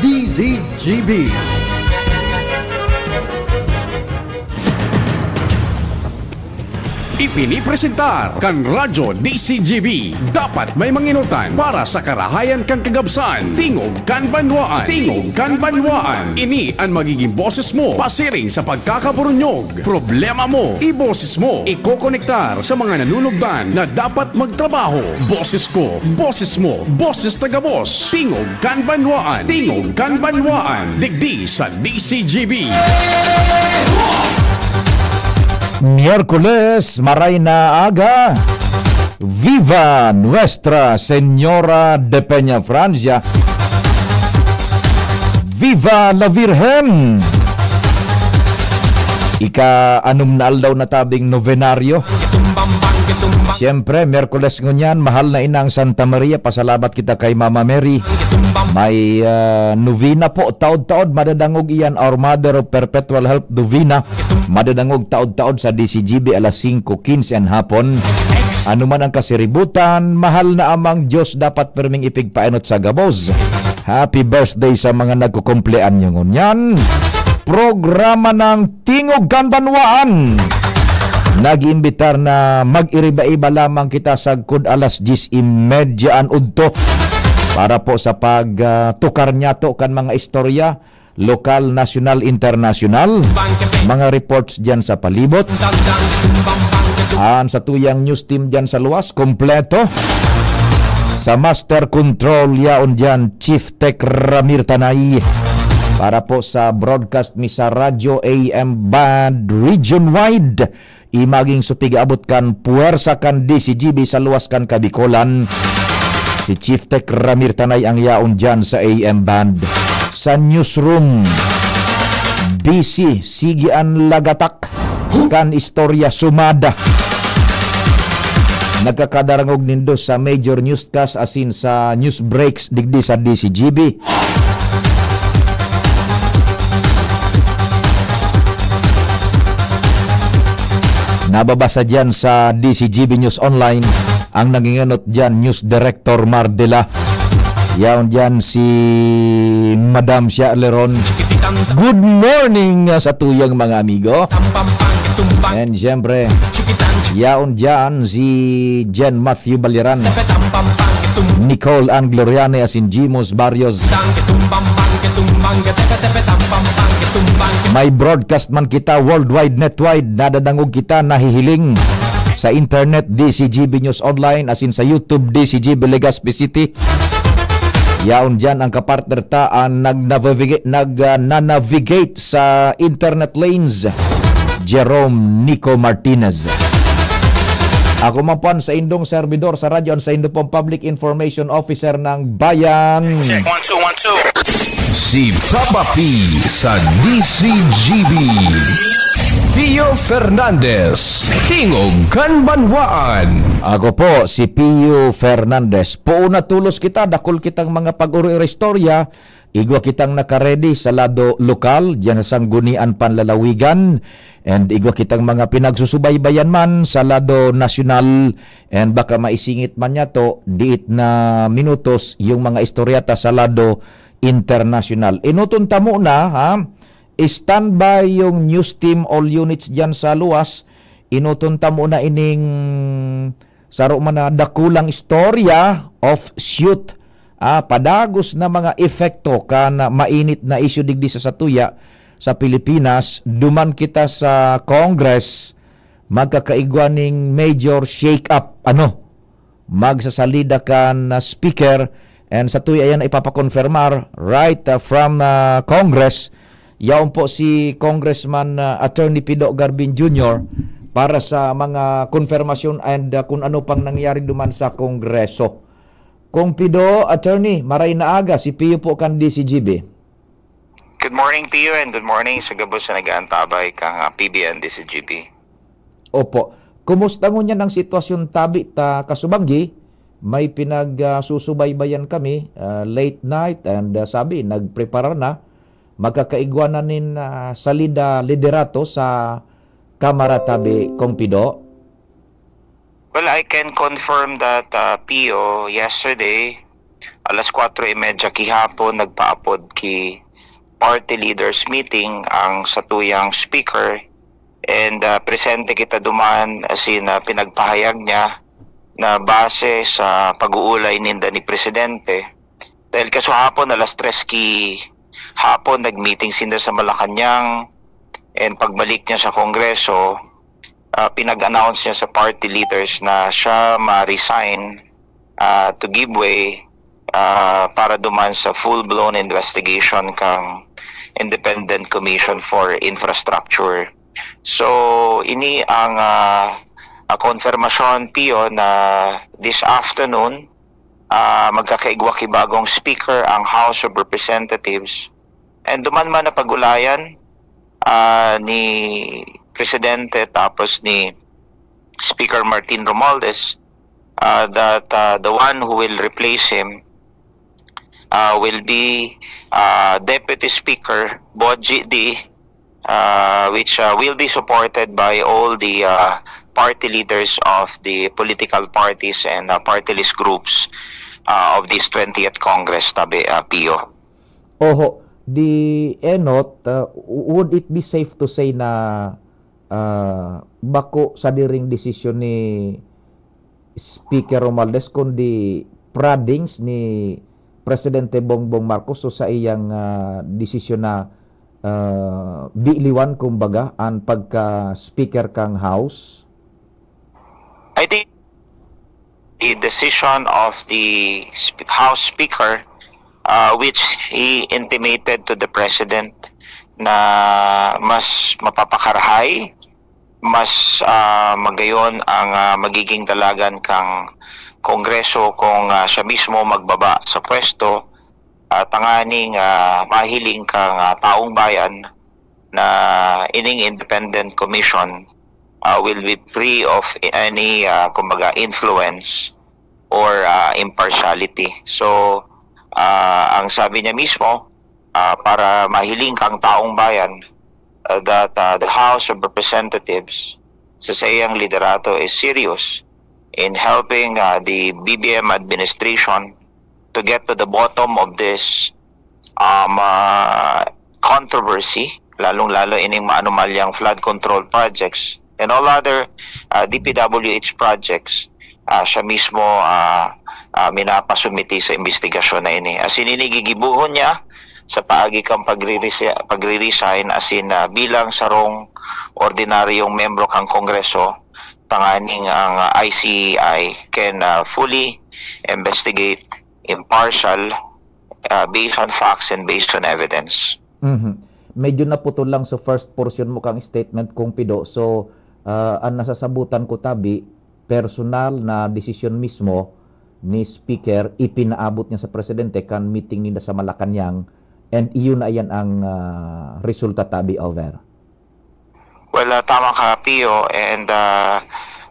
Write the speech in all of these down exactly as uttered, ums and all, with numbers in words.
D Z G B. Ipinipresentar kan Radyo D C G B. Dapat may manginutan para sa karahayan kan kagabsan. Tingog kan Banwaan. Tingog kan Banwaan. Ini an magiging boses mo pasiring sa pagkakaburunyog. Problema mo, iboses mo. Ikokonektar sa mga nanunugdan na dapat magtrabaho. Boses ko, boses mo, boses taga-Boss. Tingog kan Banwaan. Tingog kan Banwaan. Digdi sa D C G B. Miyerkules, maray na aga. Viva Nuestra Señora de Peña Francia. Viva la Virgen! Ika-anom na aldaw na tabing novenaryo. Siyempre, Miyerkules ngunyan, mahal na inang Santa Maria, pasalamat kita kay Mama Mary. May, ah, novena po, taod-taod, madadangog iyan, Our Mother of Perpetual Help Novena. Madadangog taod-taod sa D C G B alas singko quince an hapon. Ano man ang kasiributan, mahal na Amang Diyos dapat pirming ipigpaenot sa gabos. Happy birthday sa mga nagkukumpleanyo ngunyan. Programa ng Tingog kan Banwaan. Nag-iimbitar na mag-iriba-iba lamang kita sagkod alas diyes y media an udto para po sa pag, ah, tukar niyato kan mga istorya, lokal, nasyonal, internasyonal, mga reports diyan sa palibot. An satuyang news team diyan sa luwas, kompleto. Sa master control, yaon diyan, Chief Tech Ramir Tanay. Para po sa broadcast mi sa Radyo A M Band region wide, imaging supig abot kan puwersa kan D C G B sa luwas kan Kabikolan. Si Chief Tech Ramir Tanay ang yaon diyan sa A M Band. Sa newsroom, busy, sige an lagatak kan istorya sumada. Nagkakadarangog nindo sa major newscast asin sa news breaks digdi sa D C G B. Nababasa diyan sa D C G B News Online ang nangingenot diyan, News Director Mardela. Yaon diyan si Madam Shia Leron. Good morning, ah, sa tuyang mga amigo. And siyempre, yaon diyan si Jen Matthew Baliran, Nicole Ann Gloriani asin Jimos Barrios. May broadcast man kita worldwide, netwide, nadadangog kita, nahihiling sa internet, D C G B News Online, asin sa YouTube, D C G B Legazpi City. Yaon diyan ang kapartner ta, ang nag-navigate, nag, ah, na-navigate sa internet lanes, Jerome Nico Martinez. Ako man po an saindong servidor sa radyo, an saindo pong Public Information Officer ng Bayan. Check, one, two, one, two. Si Papa P sa D C G B. Pio Fernandez, Tingog kan Banwaan. Ako po, si Pio Fernandez. Poon na tolos kita, dakul kitang mga pag-oro-oro istorya. Igwa kitang nakaredy sa lado lokal, diyan sa Sangguniang Panlalawigan. And igwa kitang mga pinagsusubaybayan man sa lado nasyonal. And baka maisingit man niyato, diit na minutos, yung mga istorya ta sa lado internasyonal. Enoton ta muna, ha? Standby yung news team, all units diyan sa luwas. Enoton ta muna ining saro man na dakulang istorya, offshoot, ah, padagos na mga epekto kan mainit na isyu digdi sa satuya sa Pilipinas. Duman kita sa Congress, magkakaigwa ning major shake-up, ano, magsasalida kan, ah, speaker, and satuya yan ipapakonfirmar right, ah, from, ah, Congress. Yaon po si Congressman, ah, Attorney Pido Garbin Junior para sa mga konfirmasyon and, ah, kung ano pang nangyari duman sa Kongreso. Kong Pido, Attorney, maray na aga, si Pio po kan D C G B. Good morning, Pio, and good morning sa gabos na nag-aantabay kang, ah, P B N D C G B. Opo. Kumusta ngunyan ang sitwasyon tabi ta kasubanggi? May pinag, ah, susubaybayan kami, ah, late night, and, ah, sabi, nagprepara na. Magkakaigwa na nin, ah, salida liderato sa Kamara tabi, Kong Pido. Well, I can confirm that, uh, Pio, yesterday, alas kwatro y media kihapon, nagpaapod ki party leaders meeting ang satuyang speaker, and, ah, presente kita duman, asin, ah, pinagpahayag niya na base sa pag-uulay ninda ni Presidente, dahil kasuhapon alas tres ki hapon nag-meeting sinda sa Malacañang, and pagbalik niya sa Kongreso, ah, pinag-announce niya sa party leaders na siya ma-resign, ah, to give way, ah, para duman sa full-blown investigation kang Independent Commission for Infrastructure. So, ini ang, ah, ah, konfirmasyon, Pio, na this afternoon, ah, magkakaigwa ki bagong speaker ang House of Representatives. And duman man na pag-ulayan, ah, ni Presidente tapos ni Speaker Martin Romualdez, ah, that, ah, the one who will replace him, ah, will be, ah, Deputy Speaker Boji D, ah, which, ah, will be supported by all the, ah, party leaders of the political parties and, ah, party list groups, ah, of this twentieth Congress, tabi, ah, Pio. Oho, di enot, ah, w- would it be safe to say na, ah, bako sadiring desisyon ni Speaker Romualdez, kundi proddings ni Presidente Bongbong Marcos, so sa iyang, ah, desisyon na, ah, biliwan, kumbaga, an pagka-speaker kang House? I think the decision of the sp- House Speaker, uh, which he intimated to the President na mas mapapakarahay, mas, ah, magayon ang, ah, magiging dalagan kang Kongreso kung, ah, siya mismo magbaba sa pwesto, ah, tanganing, ah, mahiling kang, ah, taong bayan na ining independent commission, ah, will be free of any, ah, kumbaga, influence or, ah, impartiality. So, ah, ang sabi niya mismo, ah, para mahiling kang taong bayan, ah, that, ah, the House of Representatives sa saiyang liderato is serious in helping, ah, the B B M administration to get to the bottom of this, um, ah, controversy, lalong-lalo ining maanomalyang flood control projects and all other, ah, D P W H projects. Ah, siya mismo, ah, ah, minapasumiti sa imbestigasyon na ini. Asin ini gigibohon niya sa paagi kan pagre-resi-, pagre-resign asin, ah, bilang sarong ordinaryong membro kan Kongreso, tanganing ang, ah, I C A I can, ah, fully investigate, impartial, ah, based on facts and based on evidence. Mhm. Medyo naputol lang sa first portion mo kang statement, Kong Pido. So, ah, ang nasasabutan ko tabi, personal na desisyon mismo ni Speaker ipinaabot niya sa Presidente kan meeting ninda sa Malacañang, and iyon na iyan ang, ah, resulta tabi, over. Well, ah, tama ka, Pio, and, ah,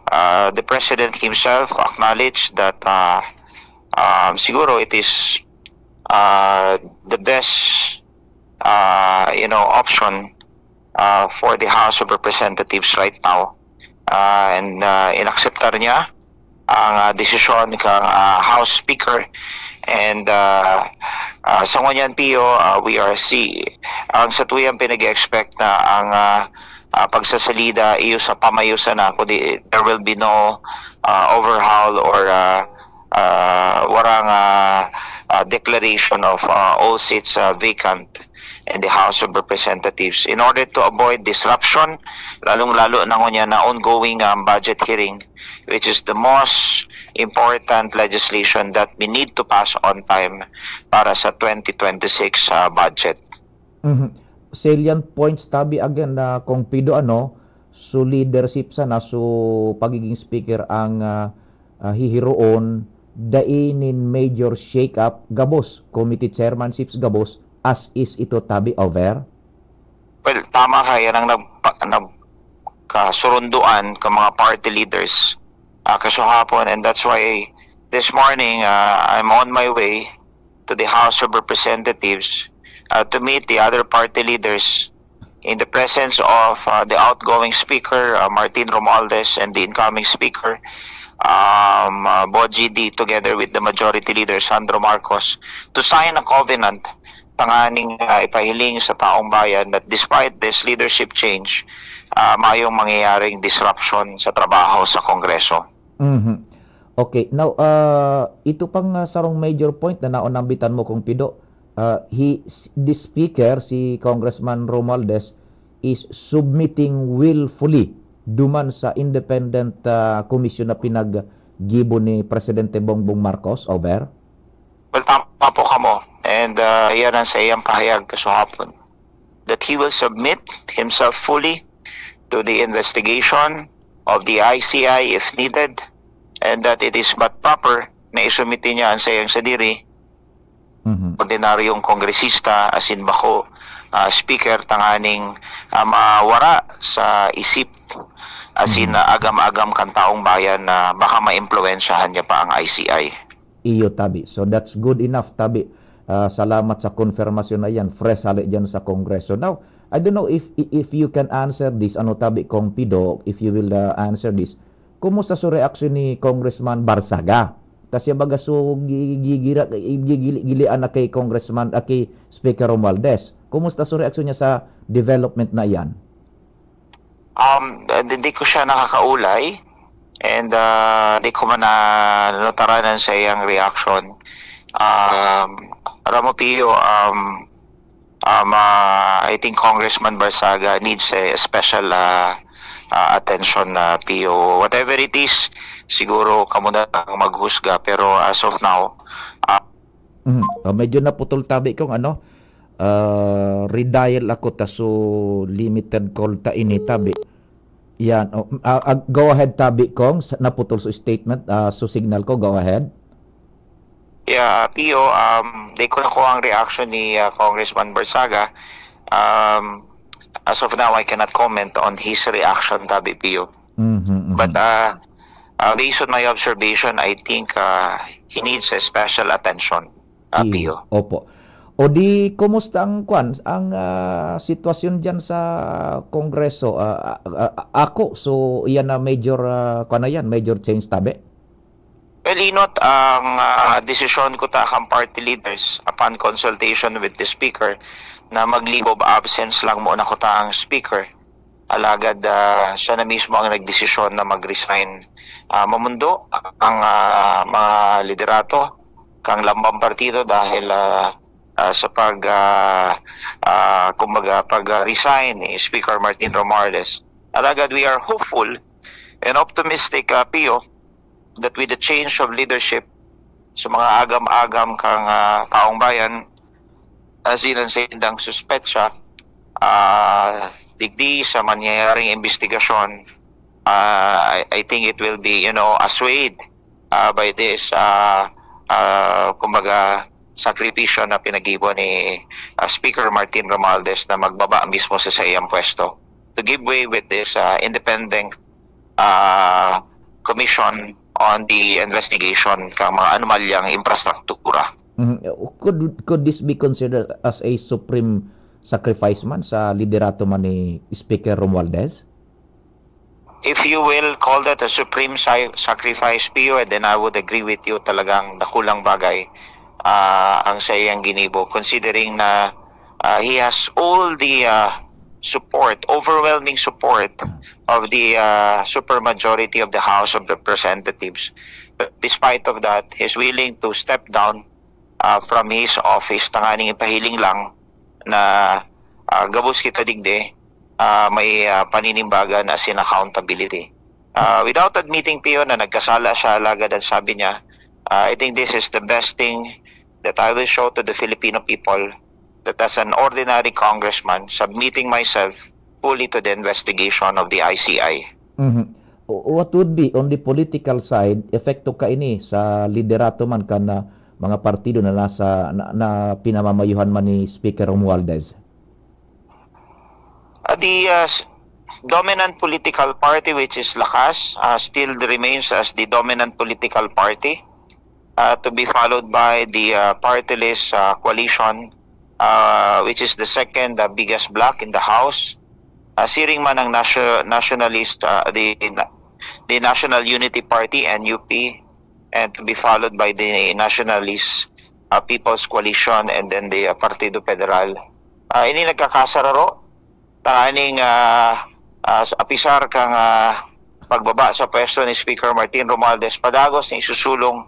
ah, the President himself acknowledged that, ah, um, siguro it is, ah, the best, ah, you know, option, ah, for the House of Representatives right now. Ah, and, ah, inakseptar niya ang, ah, desisyon kang, ah, House Speaker. And, ah, ah, sa ngunyan, Pio, ah, we are see, ang satuyang pinag-expect na ang, ah, ah, pagsasalida iyo sa pamayo sana, kundi there will be no, ah, overhaul or, ah, ah, warang, ah, ah, declaration of, ah, all seats, ah, vacant in the House of Representatives in order to avoid disruption, lalong-lalo na ngunyan na ongoing ang budget hearing, which is the most important legislation that we need to pass on time para sa twenty twenty-six, ah, budget. Mhm. Salient points tabi again na, Kong Pido, ano, so leadership sana, so pagiging speaker ang, ah, ah, hihiroon, dai nin major shake-up gabos, committee chairmanships gabos, as is ito tabi, over? Well, tama ka, yan ang nagpa-, nagkasurunduan ka mga party leaders, ah, kasuhapon, and that's why this morning, ah, I'm on my way to the House of Representatives, uh, to meet the other party leaders in the presence of, uh, the outgoing speaker, uh, Martin Romualdez, and the incoming speaker, um, uh, Boji D together with the majority leader, Sandro Marcos, to sign a covenant tanganing uh, ipahiling sa taong bayan that despite this leadership change, uh, mayong mangyayaring disruption sa trabaho sa Kongreso. Mhm. Okay. Now, ah, ito pang, ah, sarong major point na naonambitan mo, Kong Pido. Ah, he, s- the speaker, si Congressman Romualdez, is submitting willfully duman sa independent, ah, komisyon na pinaggibo ni Presidente Bongbong Marcos over? Well, tama po kamo. And uh, yan ang sa iyang pahayag kasuhapon. That he will submit himself fully to the investigation of the I C I if needed, and that it is but proper na isumiti niya ang sayang sadiri Mhm. ordinaryong kongresista, asin bako, ah, speaker, tanganing ah, mawara sa isip, asin Mhm. ah, agam-agam kan taong bayan na baka maimpluwensyahan niya pa ang I C I. Iyo, tabi. So that's good enough, tabi. Ah, salamat sa konfirmasyon na yan. Fresh hali dyan sa Kongreso. Now, I don't know if if you can answer this, ano, tabi, Kong Pido, if you will ah, answer this. Kumusta so reaksyon ni Congressman Barzaga? Ta siya baga so gi- gigira- gigili-gilian na kay Congressman, ah, kay Speaker Romualdez. Kumusta so reaksyon niya sa development na iyan? Um, uh, di, di ko siya nakakaulay, and uh, di ko man na notaranan sa iyang reaction. Um, Ramo Pio, um, um, uh, I think Congressman Barzaga needs a special uh, uh, attention, uh, Pio. Whatever it is, siguro kamo na lang maghusga. Pero as of now, uh, Mhm. Ah, medyo naputol, tabi, kong ano, ah, redial ako ta so limited call ta ini, tabi. Yan, oh, ah, ah, go ahead, tabi, kong sa- naputol so statement, ah, so signal ko, go ahead. Yeah, Pio, um, di ko nakuha ang reaction ni uh, Congressman Barzaga. Um, as of now, I cannot comment on his reaction, tabi, Pio. Mhm, mhm. But uh, uh, based on my observation, I think uh, he needs a special attention, uh, Iyo. Pio. Opo. O di, kumusta ang kwan, ang ah, sitwasyon diyan sa Kongreso? Ah, ah, ah, ako, so iyan na major ah, kwan na yan, major change, tabi. Well, Inot, ang ah, desisyon ko ta kan party leaders upon consultation with the speaker na mag-leave of absence lang muna ko ta ang speaker. Alagad ah, siya na mismo ang nagdesisyon na mag-resign. Ah, mamundo ang ah, mga liderato kang lambang partido dahil ah, ah, sa pag ah, ah, kumbaga pag-resign ni Speaker Martin Romualdez. Alagad we are hopeful and optimistic, ah, Pio, that with the change of leadership sa mga agam-agam kang ah, taong bayan, asin ang saindang suspetsa, ah, digdi sa mangyayaring imbestigasyon, ah, I, I think it will be, you know, assuaged ah, by this, ah, ah, kumbaga, sakripisyo na pinag-ibo ni ah, Speaker Martin Romualdez na magbaba mismo sa saiyang pwesto to give way with this ah, independent ah, commission on the investigation kang mga anomalyang infrastruktura. Mhm. Could could this be considered as a supreme sacrifice man sa liderato man ni Speaker Romualdez? If you will call that a supreme si- sacrifice, Pio, then I would agree with you, talagang dakulang bagay ah, ang sa iyang ginibo, considering na ah, he has all the ah, support, overwhelming support of the ah, supermajority of the House of Representatives. But despite of that, he's willing to step down ah, from his office tanganing ipahiling lang na ah, gabos kita digdi, ah, may ah, paninimbagan as in accountability. Ah, without admitting, Pio, na nagkasala siya, alagad ang sabi niya, ah, I think this is the best thing that I will show to the Filipino people, that as an ordinary congressman, submitting myself fully to the investigation of the I C I. Mhm. O- What would be on the political side, epekto kaini sa liderato man kan ah, mga partido na nasa na, na pinamamayuhan man ni Speaker Romualdez? Uh, the uh, s- dominant political party, which is Lakas, uh, still remains as the dominant political party, uh, to be followed by the uh, partyless uh, coalition, uh, which is the second uh, biggest bloc in the House. Uh, siring man ang nation- nationalist, uh, the na- the National Unity Party, N U P, and to be followed by the Nationalist, uh, People's Coalition, and then the, uh, Partido Federal. Uh, ini nagkakasararo, tanganing, ah, ah, sa apisar kan, ah, pagbaba sa pwesto ni Speaker Martin Romualdez, padagos na isusulong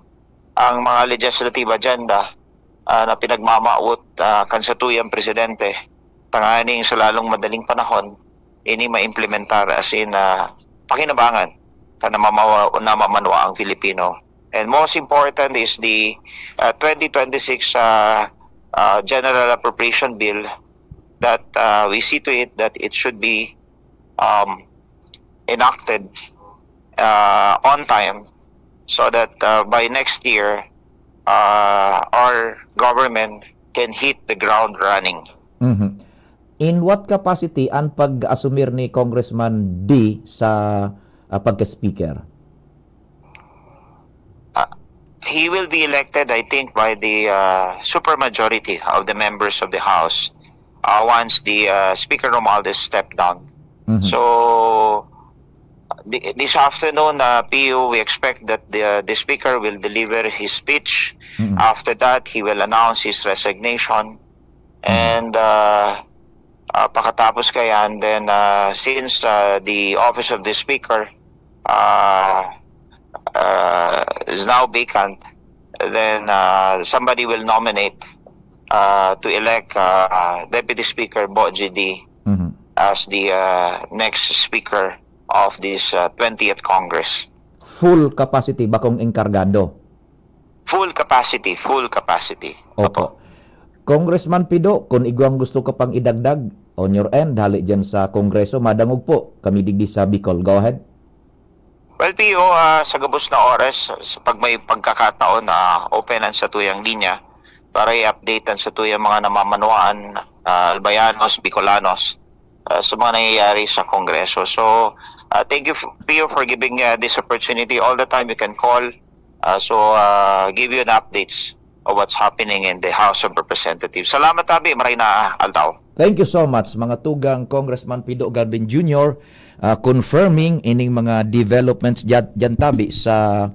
ang mga legislative agenda, ah, na pinagmamawot, ah, kan satuyang presidente, tanganing sa lalong madaling panahon, ini maimplementar, as in, ah, pakinabangan kan namamawa-, namamanwaang Pilipino. And most important is the, ah, twenty twenty-six, ah, ah, General Appropriation Bill that, ah, we see to it that it should be, um, enacted, ah, on time so that, ah, by next year, ah, our government can hit the ground running. Mhm. In what capacity ang pag-asumir ni Congressman D sa, ah, pagka-speaker? Uh, he will be elected, I think, by the, uh, supermajority of the members of the House, uh, once the, uh, Speaker Romualdez stepped down. Mhm. So, the, this afternoon, uh, P U, we expect that the, the Speaker will deliver his speech. Mhm. After that, he will announce his resignation. And, uh, uh, pakatapos kayan, then, uh, since, uh, the office of the Speaker, uh, uh, is now vacant, then, uh, somebody will nominate, uh, to elect, uh, Deputy Speaker Bo G D Mhm. as the, uh, next Speaker of this, uh, twentieth Congress. Full capacity, bakong engkargado. Full capacity, full capacity. Opo. Congressman Pido, kung igwang gusto ka pang idagdag, on your end, hali dyan sa Kongreso, madangog po kami digdi sa Bicol. Go ahead. Well, P O, ah, sa gabos na oras, sa pag may pagkakataon, na open ang satuyang linya para i-update ang satuyang mga namamanwaan, ah, Albayanos, Bicolanos, ah, sa mga nangyayari sa Kongreso. So, ah, thank you, P O, for giving, ah, this opportunity. All the time you can call. Ah, so, ah, give you an updates of what's happening in the House of Representatives. Salamat, Abi. Maray na aldaw. Thank you so much, mga tugang Congressman Pido Garbin Junior, ah, confirming ining mga developments dyan, dyan tabi sa,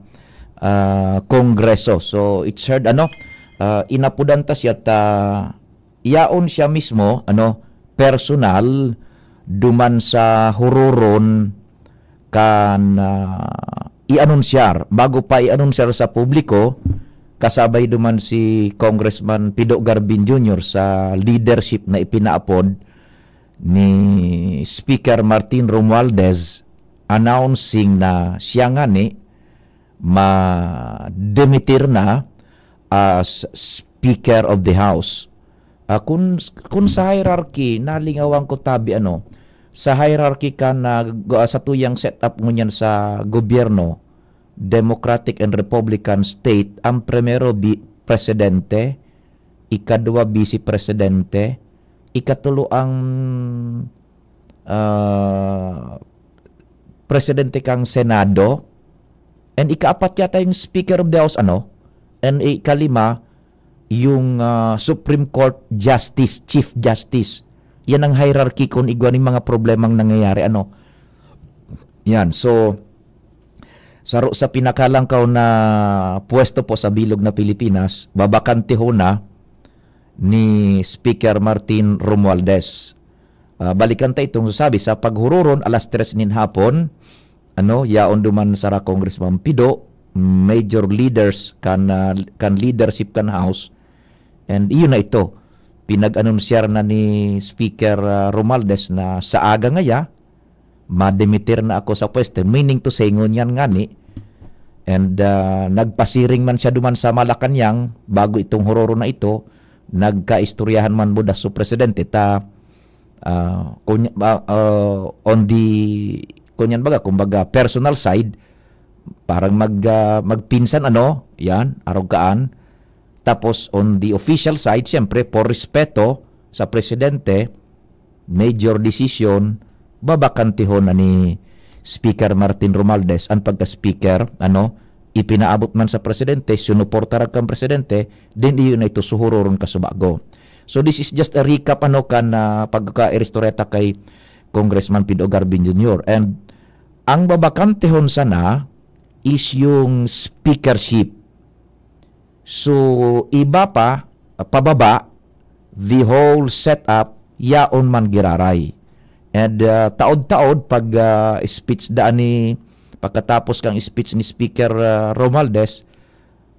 ah, Kongreso. So, it's heard, ano, ah, inapudan ta siya ta, yaon siya mismo, ano, personal, duman sa huroron kan, ah, i-anunsyar. Bago pa i-anunsyar sa publiko, kasabay duman si Congressman Pido Garbin Junior sa leadership na ipinaapod ni Speaker Martin Romualdez, announcing na siya ngani ma-demitir na as Speaker of the House. Ah, kun, kun sa hierarchy, nalingawan ko tabi, ano, sa hierarchy kan, ah, go-, ah, sa tuyang setup ngunyan sa gobyerno, Democratic and Republican state, ang primero bi-, presidente, ikadwa vice presidente, ikatulo ang, ah, presidente kang Senado, and ikaapat yata yung Speaker of the House, ano? And ikalima, yung, ah, Supreme Court Justice, Chief Justice. Yan ang hierarchy kung igwa ning mga problemang nangyayari, ano? Yan. So, saro sa pinakalangkaw na pwesto po sa bilog na Pilipinas, babakantihon na ni Speaker Martin Romualdez. Ah, balikan ta itong sabi, sa paghuroron, alas tres nin hapon, ano, yaon duman sara Congressman Pido, major leaders kan, ah, kan leadership kan House. And iyon na ito, pinag-anunsyar na ni Speaker, ah, Romualdez na sa aga ngaya, mademitir na ako sa pwesto, meaning to say, ngunyan ngani. And, ah, nagpasiring man siya duman sa Malacañang, bago itong hororo na ito, nagkaistoryahan man muda sa presidente, ta, ah, kunya-, ah, ah, on the, kunyan baga, kumbaga, personal side, parang mag, ah, magpinsan, ano, yan, arog kaan. Tapos, on the official side, siyempre, for respeto sa presidente, major decision, babakantihon na ni Speaker Martin Romualdez ang pagka-speaker, ano, ipinaabot man sa presidente, sinuportaran kan presidente, then iyo na ito suhuroron kasubago. So, this is just a recap, ano, kan, ah, pagkairistoreta kay Congressman Pido Garbin Junior. And Ang babakantehon sana is yung speakership. So, iba pa, pababa, the whole setup, yaon man giraray. And, ah, taod-taod, pag, ah, speech da ni, pagkatapos kang speech ni Speaker, ah, Romualdez,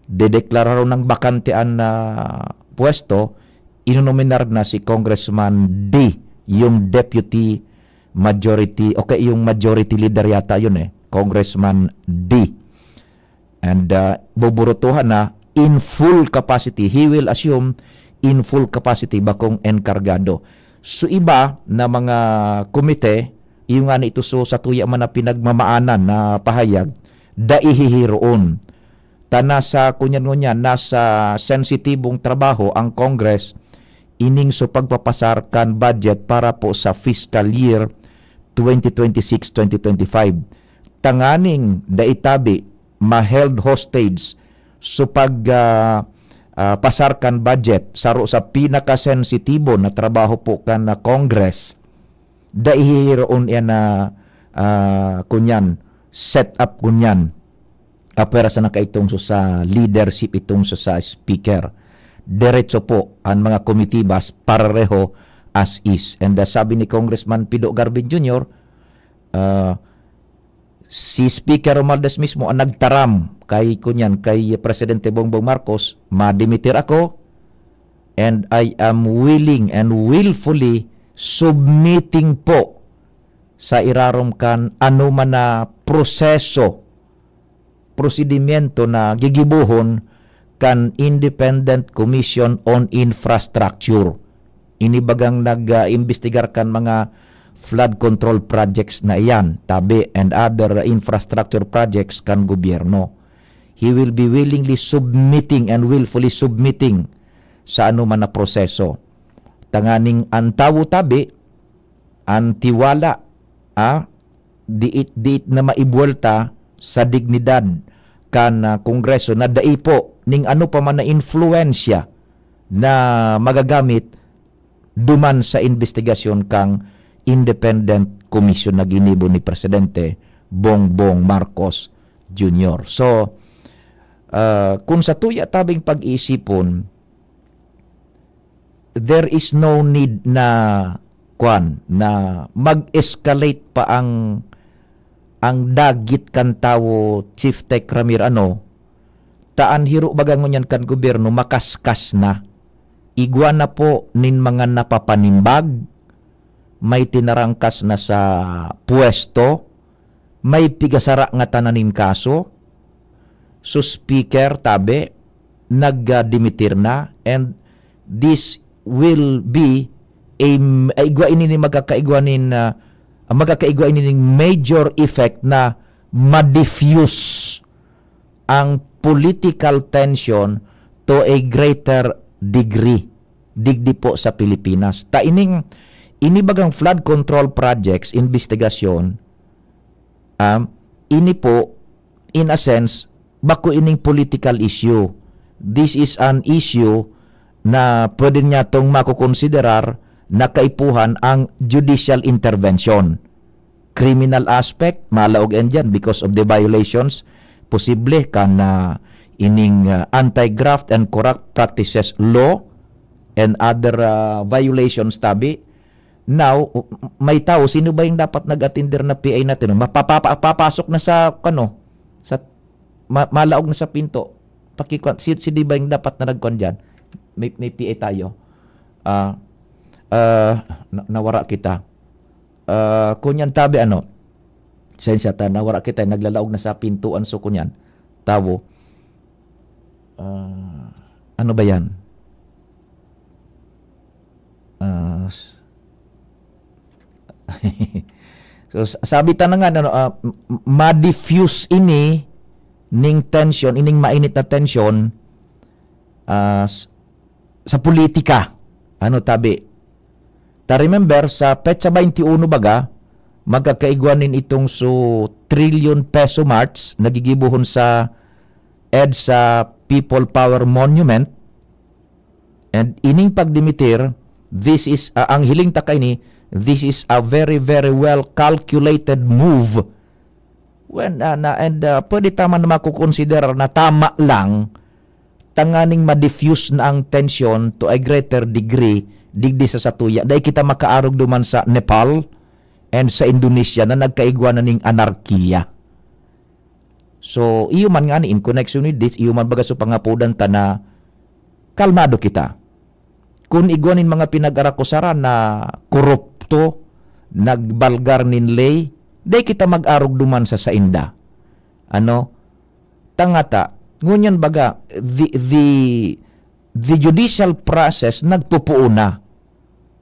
dedeklara ron ng bakante an, ah, pwesto, inunominar na si Congressman D, yung deputy majority, o kaya yung majority leader yata yun eh, Congressman D. And, ah, buburutuhan na in full capacity. He will assume in full capacity, bakong enkargado. So, iba na mga komite, iyo nga na ito, so, sa tuya man na pinagmamaanan na pahayag, dai hihiroon. Ta nasa, kunyan ngunyan, nasa sensitibong trabaho ang Congress, ining so pagpapasar kan budget para po sa fiscal year twenty twenty-six, twenty twenty-five. Tanganing dai tabi ma-held hostage so pag, ah, ah, pasar kan budget, saro sa pinakasensitibo na trabaho po kan, ah, Congress. Dai hihiroon yan na, ah, kunyan, set up kunyan. Apwera sana kaitong so sa leadership, itong so sa speaker. Diretso po ang mga komitibas, pareho as is. And, ah, sabi ni Congressman Pido Garvin Junior, ah, si Speaker Romualdez mismo ang nagtaram kay, kunyan, kay Presidente Bongbong Marcos, "Madimitir ako, and I am willing and willfully submitting po sa irarom kan anoman na proseso, prosedimyento na gigibohon kan Independent Commission on Infrastructure." Ini bagang nag, ah, imbestigar kan mga flood control projects na iyan, tabi, and other infrastructure projects kan gobyerno. He will be willingly submitting and willfully submitting sa anoman na proseso. Tanganing an tawo tabi, an tiwala, ah, diit, diit na maibuwelta sa dignidad kan, ah, Kongreso na dai po ning ano pa man na influensya na magagamit duman sa imbestigasyon kang Independent Commission na ginibo ni Presidente Bongbong Marcos Junior. So, ah, kung sa tuya tabing pag-iisipon, there is no need na, kwan, na mag-escalate pa ang, ang dagit kan tawo, Chief Tech Ramir, ano, ta an hiro baga ngunyan kan gobyerno makaskas na. Igwa na po nin mga napapanimbag, may tinarangkas na sa pwesto, may pigasara ngatanan nin kaso. So, Speaker, tabi, nagdimitir na, and this will be a, ay, igwa ini ni magkakaigwa nin, ah, magkakaigwa ini ning major effect na ma-diffuse ang political tension to a greater degree digdi po sa Pilipinas. Ta ining, ini bagang flood control projects, investigasyon, um, ini po, in a sense, bako ining political issue. This is an issue na pwede niya tong makukonsiderar na kaipuhan ang judicial intervention. Criminal aspect, malaog yan dyan because of the violations, posible kan, ah, ining, ah, anti-graft and corrupt practices law and other, ah, violations tabi. Now, may tao, sino ba yung dapat nag-atinder na P I natin? Mapapapa-, papasok na sa, ano, sa, ma-, malaog na sa pinto. Pakikwan, si, si di ba yung dapat na nagkwan dyan? May, may P I tayo. Ah, ah, na-, nawara kita. Ah, kunyan tabi, ano, sensya ta, nawara kita, naglalaog na sa pintuan, so kunyan, tawo. Ah, ano ba yan? Ah, s-, so, s-, sabi ta na nga, ano, ah, m-, m-, ma-diffuse ini ning tension, ining mainit na tension, ah, s-, sa politika. Ano, tabi? Ta remember, sa petsa twenty-one baga, magkakaigwa nin itong so trillion peso march na gigibohon sa EDSA People Power Monument. And ining pagdimitir, this is, ah, ang hiling ta kaini, this is a very, very well calculated move When, ah, na, and, ah, pwede ta man makukonsiderar na tama lang tanganing ma-diffuse na ang tensyon to a greater degree digdi sa satuya. Dai kita makaarog duman sa Nepal and sa Indonesia na nagkaigwa na ning anarkiya. So, iyo man ngani, in connection with this, iyo man baga so pangapodan ta na kalmado kita. Kun igwa nin mga pinag-arakusaran na korupto, nagbalgar nin ley, dai kita mag-arog duman sa sainda. Ano? Tangata, ngunyan baga, the, the, the judicial process nagpupuon na.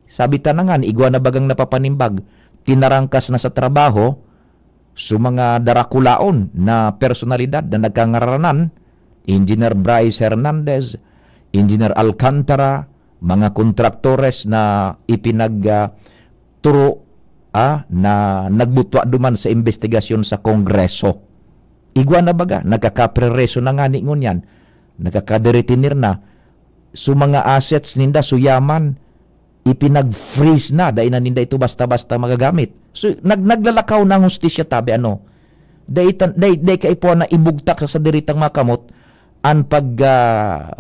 Sabi ta na nga, igwa na bagang napapanimbag, tinarangkas na sa trabaho, so mga darakulaon na personalidad na nagkangaranan, Engineer Bryce Hernandez, Engineer Alcantara, mga kontraktores na ipinag, ah, turo, ah, na nagbutwa duman sa imbestigasyon sa Kongreso. Igwa na baga, nagkakaprereso na ngani ngunyan, nagkakaderetener na. So, mga assets ninda, so yaman, ipinag-freeze na, dai na ninda ito basta-basta magagamit. So, nag-, naglalakaw na ang hustisya, tabi, ano? Dai tan-, dai, dai kaipuhan na ibugtak sa sadiritang mga kamot an pag, ah,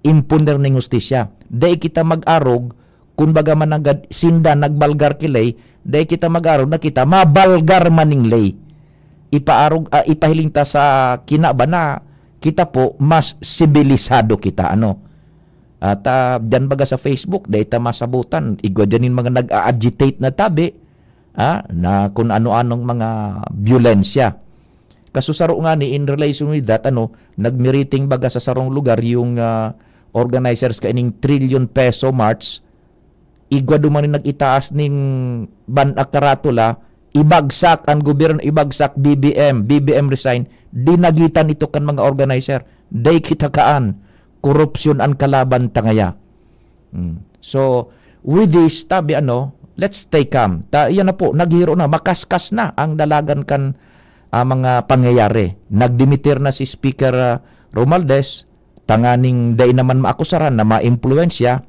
imponer ning hustisya. Dai kita mag-arog, kun baga mananggad sinda nagbalgar ki ley, dai kita mag-arog na kita mabalgar man ning ley. Ipaarog, ah, ipahiling ta sa kinaban na kita po mas sibilisado kita, ano? At, ah, diyan baga sa Facebook, dai ta masabutan. Igwa diyan nin mga nag-a-agitate na tabi, ah, na kun ano-anong mga byolensya. Kaso saro ngani, in relation with that, ano, nagmiriting baga sa sarong lugar yung, ah, organizers kaining Trillion Peso March. Igwa duman nin nag-itaas ning ban-, ah, karatula, ibagsak ang gobyerno, ibagsak B B M, B B M resign. Dinagitan ito kan mga organizer. Dai kita kaan, korupsyon an kalaban ta ngaya. Mm. So, with this, tabi, ano, let's stay calm. Ta, iyan na po, naghiro na, makaskas na ang dalagan kan, ah, mga pangyayari. Nagdimitir na si Speaker, ah, Romualdez, tanganing dai naman maakusaran na maimpluwensya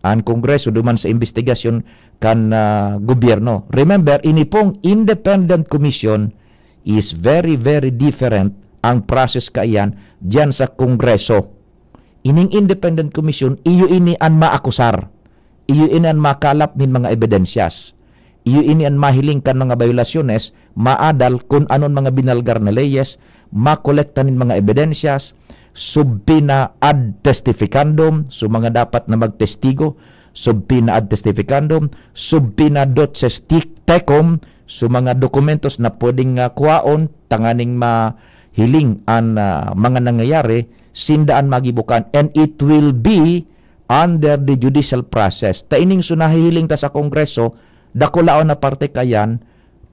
an Kongreso duman sa imbestigasyon kan, ah, gobyerno. Remember, ini pong independent commission is very, very different ang process kaiyan diyan sa Kongreso. Ining independent commission, iyo ini an maakusar. Iyo ini an makalap nin mga ebidensyas. Iyo ini an mahiling kan mga biolasyones, maadal kun anon mga binalgar na leyes, makolekta nin mga ebidensyas, subpoena ad testificandum, so mga dapat na magtestigo, subpoena ad testificandum, subpoena doces tecum, so mga dokumentos na pwedeng, ah, kuhaon tanganing mahiling an, ah, mga nangyayari, sinda an magibo kan, and it will be under the judicial process. Ta ining so nahihiling ta sa Kongreso, dakulaon na parte kayan,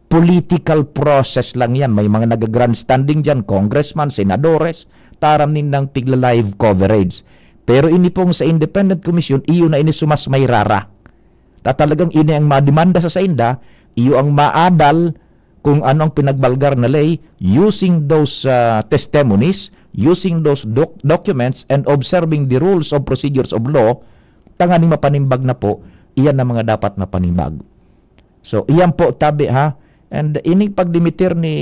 political process lang yan. May mga nag-grandstanding dyan, congressman, senadores, taram nindang tigla-live coverage. Pero ini pong sa Independent Commission, iyo na ini sumas may rara. Ta talagang ini ang mademanda sa sainda, iyo ang maadal kung ano ang pinagbalgar na ley, using those, ah, testimonies, using those doc-, documents, and observing the rules of procedures of law, tanganing mapanimbag na po, iyan ang mga dapat na panimbag. So, iyan po, tabi, ha? And ining pagdimitir ni,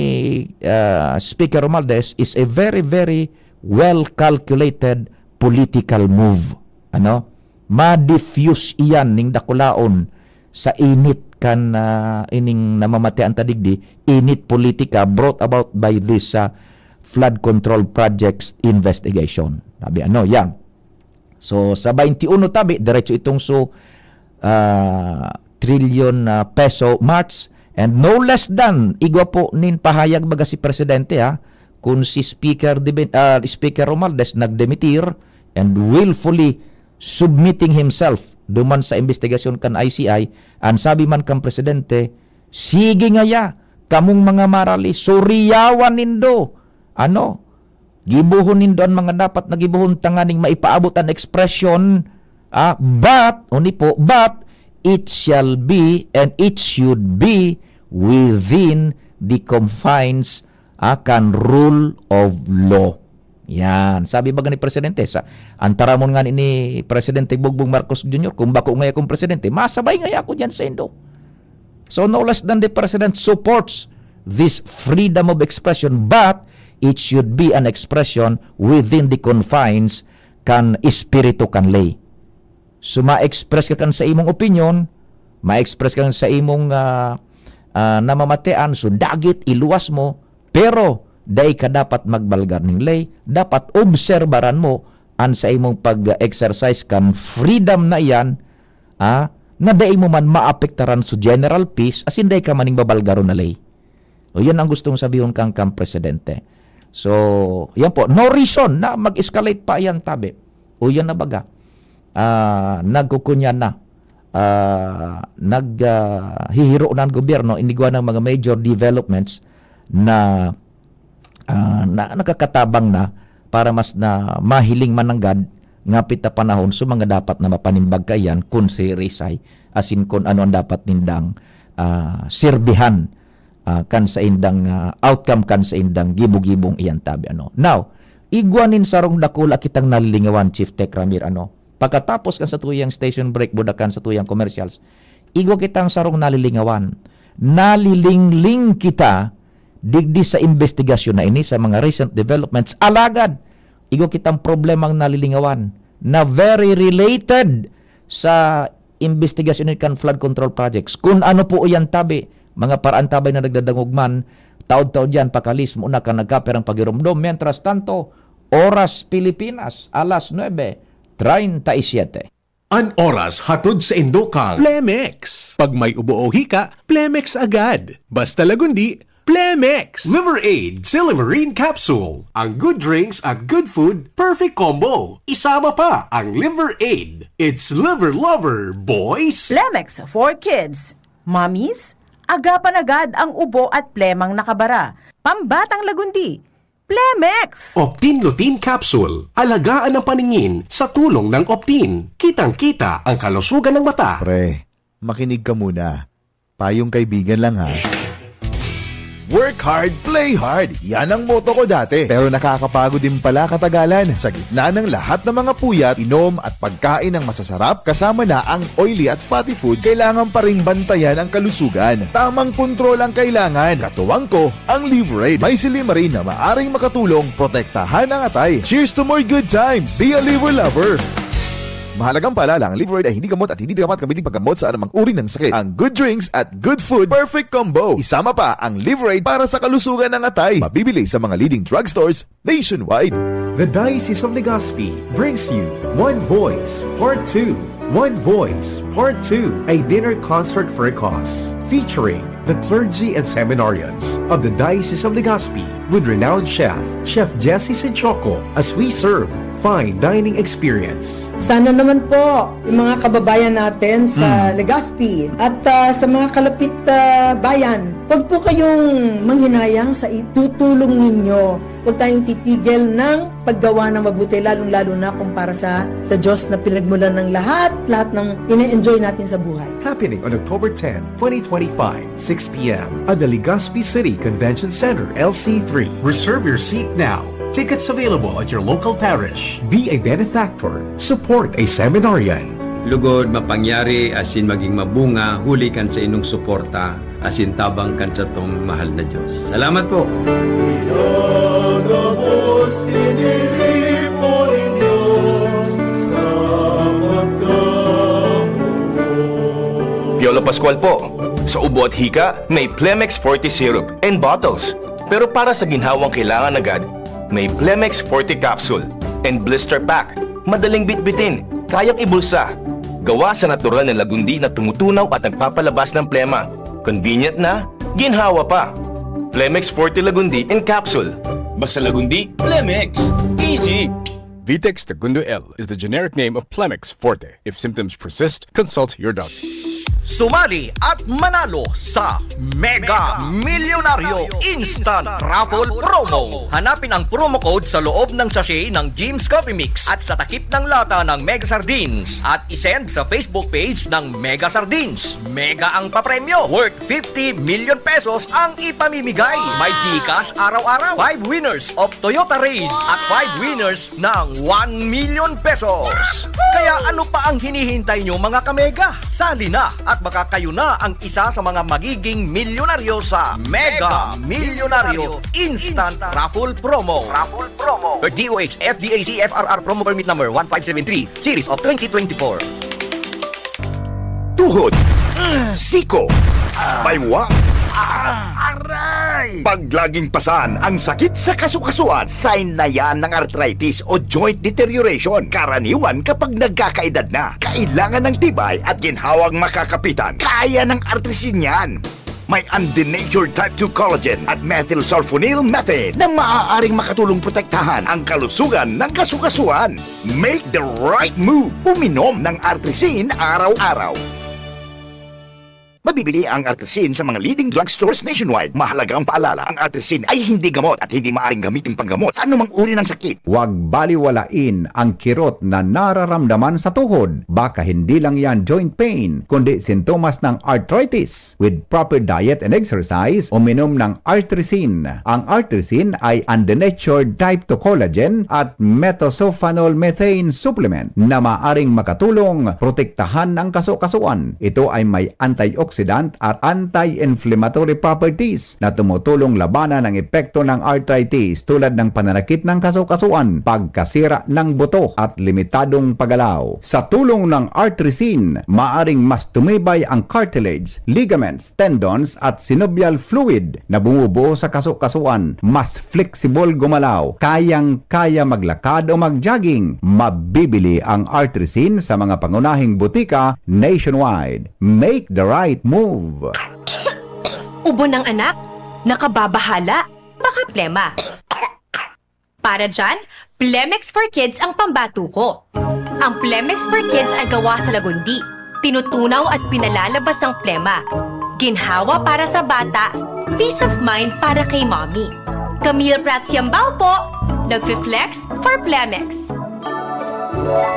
ah, Speaker Romualdez is a very, very well calculated political move. Ano? Ma-diffuse iyan ning dakulaon sa init kan, ah, ining namamatean ta digdi, init politika brought about by this, ah, flood control projects investigation. Tabi, ano, yan. So, sa twenty-one tabi, diretso itong so, ah, trillion, ah, peso march, and no less than, igwa po nin pahayag baga si Presidente, ha, kung si Speaker Diben-, ah, Speaker Romualdez nagdemitir and willfully submitting himself duman sa investigasyon kan I C I, ang sabi man kan Presidente, "Sige ngaya, kamong mga marali, suriyawan nindo." Ano? Gibohon nindo an mga dapat na gibohon tanganing maipaabot an ekspresyon, ah, but, oni po, but it shall be and it should be within the confines, ah, kan rule of law. Yan. Sabi baga ni Presidente, sa, ang taramon nga ni Presidente Bongbong Marcos Junior, "Kung bako ngaya akong presidente, masabay ngaya ako dyan sa indo." So, no less than the President supports this freedom of expression, but it should be an expression within the confines kan espiritu kan ley. So, ma-express ka kan sa imong opinyon, ma-express ka kan sa imong, ah, ah, namamatean, so dagit, iluwas mo, pero dai ka dapat magbalgar ning ley, dapat obserbaran mo an sa imong pag-exercise kan freedom na iyan, ah, na dai mo man maapektaran sa general peace, asin dai ka maning babalgaron na ley. O, yan ang gustong sabihon kang, kang presidente. So, yan po, no reason na mag-escalate pa yan, tabi. O, yan na baga. Ah, nagkukunyan na. Ah, nag, ah, hihiro na ang gobyerno, inigwa ng mga major developments na, ah, na nakakatabang na para mas na mahiling mananggad ngapit na panahon sa mga dapat na mapanimbag kaiyan kun si Rizal, asin kun ano ang dapat nindang, ah, sirbihan, ah, kan sa indang, ah, outcome kan sa indang gibo-gibong iyan, tabi, ano. Now, igwa nin sarong dakula kitang nalilingawan, Chief Tech Ramir, ano. Pagkatapos kan sa tuyang station break, budakan sa tuyang commercials, igwa kitang sarong nalilingawan. Nalilingling kita digdi sa investigasyon na ini, sa mga recent developments. Alagad, igwa kitang problemang nalilingawan na very related sa investigasyon ni kan flood control projects. Kun ano po iyan, tabi, mga paraantabay na nagdadangog man, taod-taod yan, pakalis mo na kan nagkaperang pagiromdom. Mientras tanto, oras Pilipinas, alas nuebe treinta y siete. An oras hatod sa indo kang Plemex. Pag may ubo o hika, Plemex agad. Basta Lagundi, Plemex. Liver Aid Silimarin Capsule. Ang good drinks at good food, perfect combo. Isama pa ang Liver Aid. It's Liver Lover, boys! Plemex for kids. Mommies, agapan agad ang ubo at plemang nakabara. Pambatang Lagundi, Plemex! Optin Lutein Capsule. Alagaan ang paningin sa tulong ng Optin. Kitang-kita ang kalusugan ng mata. Pre, makinig ka muna. Payong kaibigan lang, ha. Work hard, play hard. Yan ang motto ko dati. Pero nakakapagod din pala katagalan. Sa gitna ng lahat ng mga puyat, inom at pagkain ng masasarap, kasama na ang oily at fatty foods, kailangan pa ring bantayan ang kalusugan. Tamang kontrol ang kailangan. Katuwang ko, ang Liver Aid. May silimarin na maaring makatulong protektahan ang atay. Cheers to more good times! Be a Liver Lover! Mahalagang paalala, ang Liver Aid ay hindi gamot at hindi dapat gamitin paggamot sa anumang uri ng sakit. Ang good drinks at good food, perfect combo. Isama pa ang Liver Aid para sa kalusugan ng atay. Mabibili sa mga leading drugstores nationwide. The Diocese of Legazpi brings you One Voice Part two. One Voice Part two, a dinner concert for a cause, featuring the clergy and seminarians of the Diocese of Legazpi with renowned chef, Chef Jesse Sinchoco, as we serve fine dining experience. Sana naman po, yung mga kababayan natin sa Mm. Legazpi at, ah, sa mga kalapit, ah, bayan, wag po kayong manghinayang sa itutulong ninyo. Huwag tayong titigil ng paggawa ng mabuti, lalong-lalo na kung para sa, sa Diyos na pinagmulan ng lahat, lahat ng ine-enjoy natin sa buhay. Happening on October ten, twenty twenty-five, six p m at the Legazpi City Convention Center, L C three. Reserve your seat now. Tickets available at your local parish. Be a benefactor. Support a seminarian. Lugod, mapangyari asin maging mabunga huli kan sa inong suporta asin tabang kan satong mahal na Diyos. Salamat po! Pinagabos, tiniripo nin Diyos sa pagkabuhay. Piolo Pascual po. Sa ubo at hika, may Plemex Forte Syrup and bottles. Pero para sa ginhawang kailangan agad, may Plemex Forte Capsule and Blister Pack. Madaling bitbitin, kayang ibulsa. Gawa sa natural na lagundi na tumutunaw at nagpapalabas ng plema. Convenient na, ginhawa pa. Plemex Forte Lagundi in Capsule. Basta Lagundi, Plemex. Easy! Vitex Segundo L is the generic name of Plemex Forte. If symptoms persist, consult your doctor. Sumali at manalo sa Mega Milyonaryo Instant Raffle Promo. Hanapin ang promo code sa loob ng sachet ng Jim's Coffee Mix at sa takip ng lata ng Mega Sardines at isend sa Facebook page ng Mega Sardines. Mega ang papremyo, worth fifty million pesos ang ipamimigay. May GCash araw-araw, five winners of Toyota Raize at five winners ng one million pesos. Kaya ano pa ang hinihintay nyo, mga kamega? Sali na at Baka kayo na ang isa sa mga magiging milyonaryo sa Mega Milyonaryo Instant Raffle Promo. Raffle Promo. D O H F D A C F R R Promo Permit Number one five seven three, Series of twenty twenty-four. Tuhod, siko, baywang, aray! Pag laging pasan ang sakit sa kasukasuan, sign na yan ng arthritis o joint deterioration. Karaniwan kapag nagkakaedad na, kailangan ng tibay at ginhawang makakapitan. Kaya ng artrisin yan. May undenatured type two collagen at methylsulfonyl methane na maaaring makatulong protektahan ang kalusugan ng kasukasuan. Make the right move. Uminom ng Artrisin araw-araw. Mabibili ang Artrisin sa mga leading drugstores nationwide. Mahalagang paalala, ang Artrisin ay hindi gamot at hindi maaring gamitin panggamot sa anumang uri ng sakit. Huwag baliwalain ang kirot na nararamdaman sa tuhod. Baka hindi lang yan joint pain, kundi sintomas ng arthritis. With proper diet and exercise, uminom ng Artrisin. Ang Artrisin ay undenatured type two collagen at methylsulfonyl methane supplement na maaring makatulong protektahan ang kasukasuan. Ito ay may antioxidant at anti-inflammatory properties na tumutulong labanan ang epekto ng arthritis tulad ng pananakit ng kasukasuan, pagkasira ng buto at limitadong paggalaw. Sa tulong ng Artrisin, maaring mas tumibay ang cartilage, ligaments, tendons at synovial fluid na bumubuo sa kasukasuan, mas flexible gumalaw, kayang-kaya maglakad o mag-jogging. Mabibili ang Artrisin sa mga pangunahing butika nationwide. Make the right move! Ubo ng anak? Nakababahala? Baka plema. Para dyan, Plemex for Kids ang pambato ko. Ang Plemex for Kids ay gawa sa lagundi. Tinutunaw at pinalalabas ang plema. Ginhawa para sa bata, peace of mind para kay mommy. Camille Prats Yambao po, nagfi-flex for Plemex.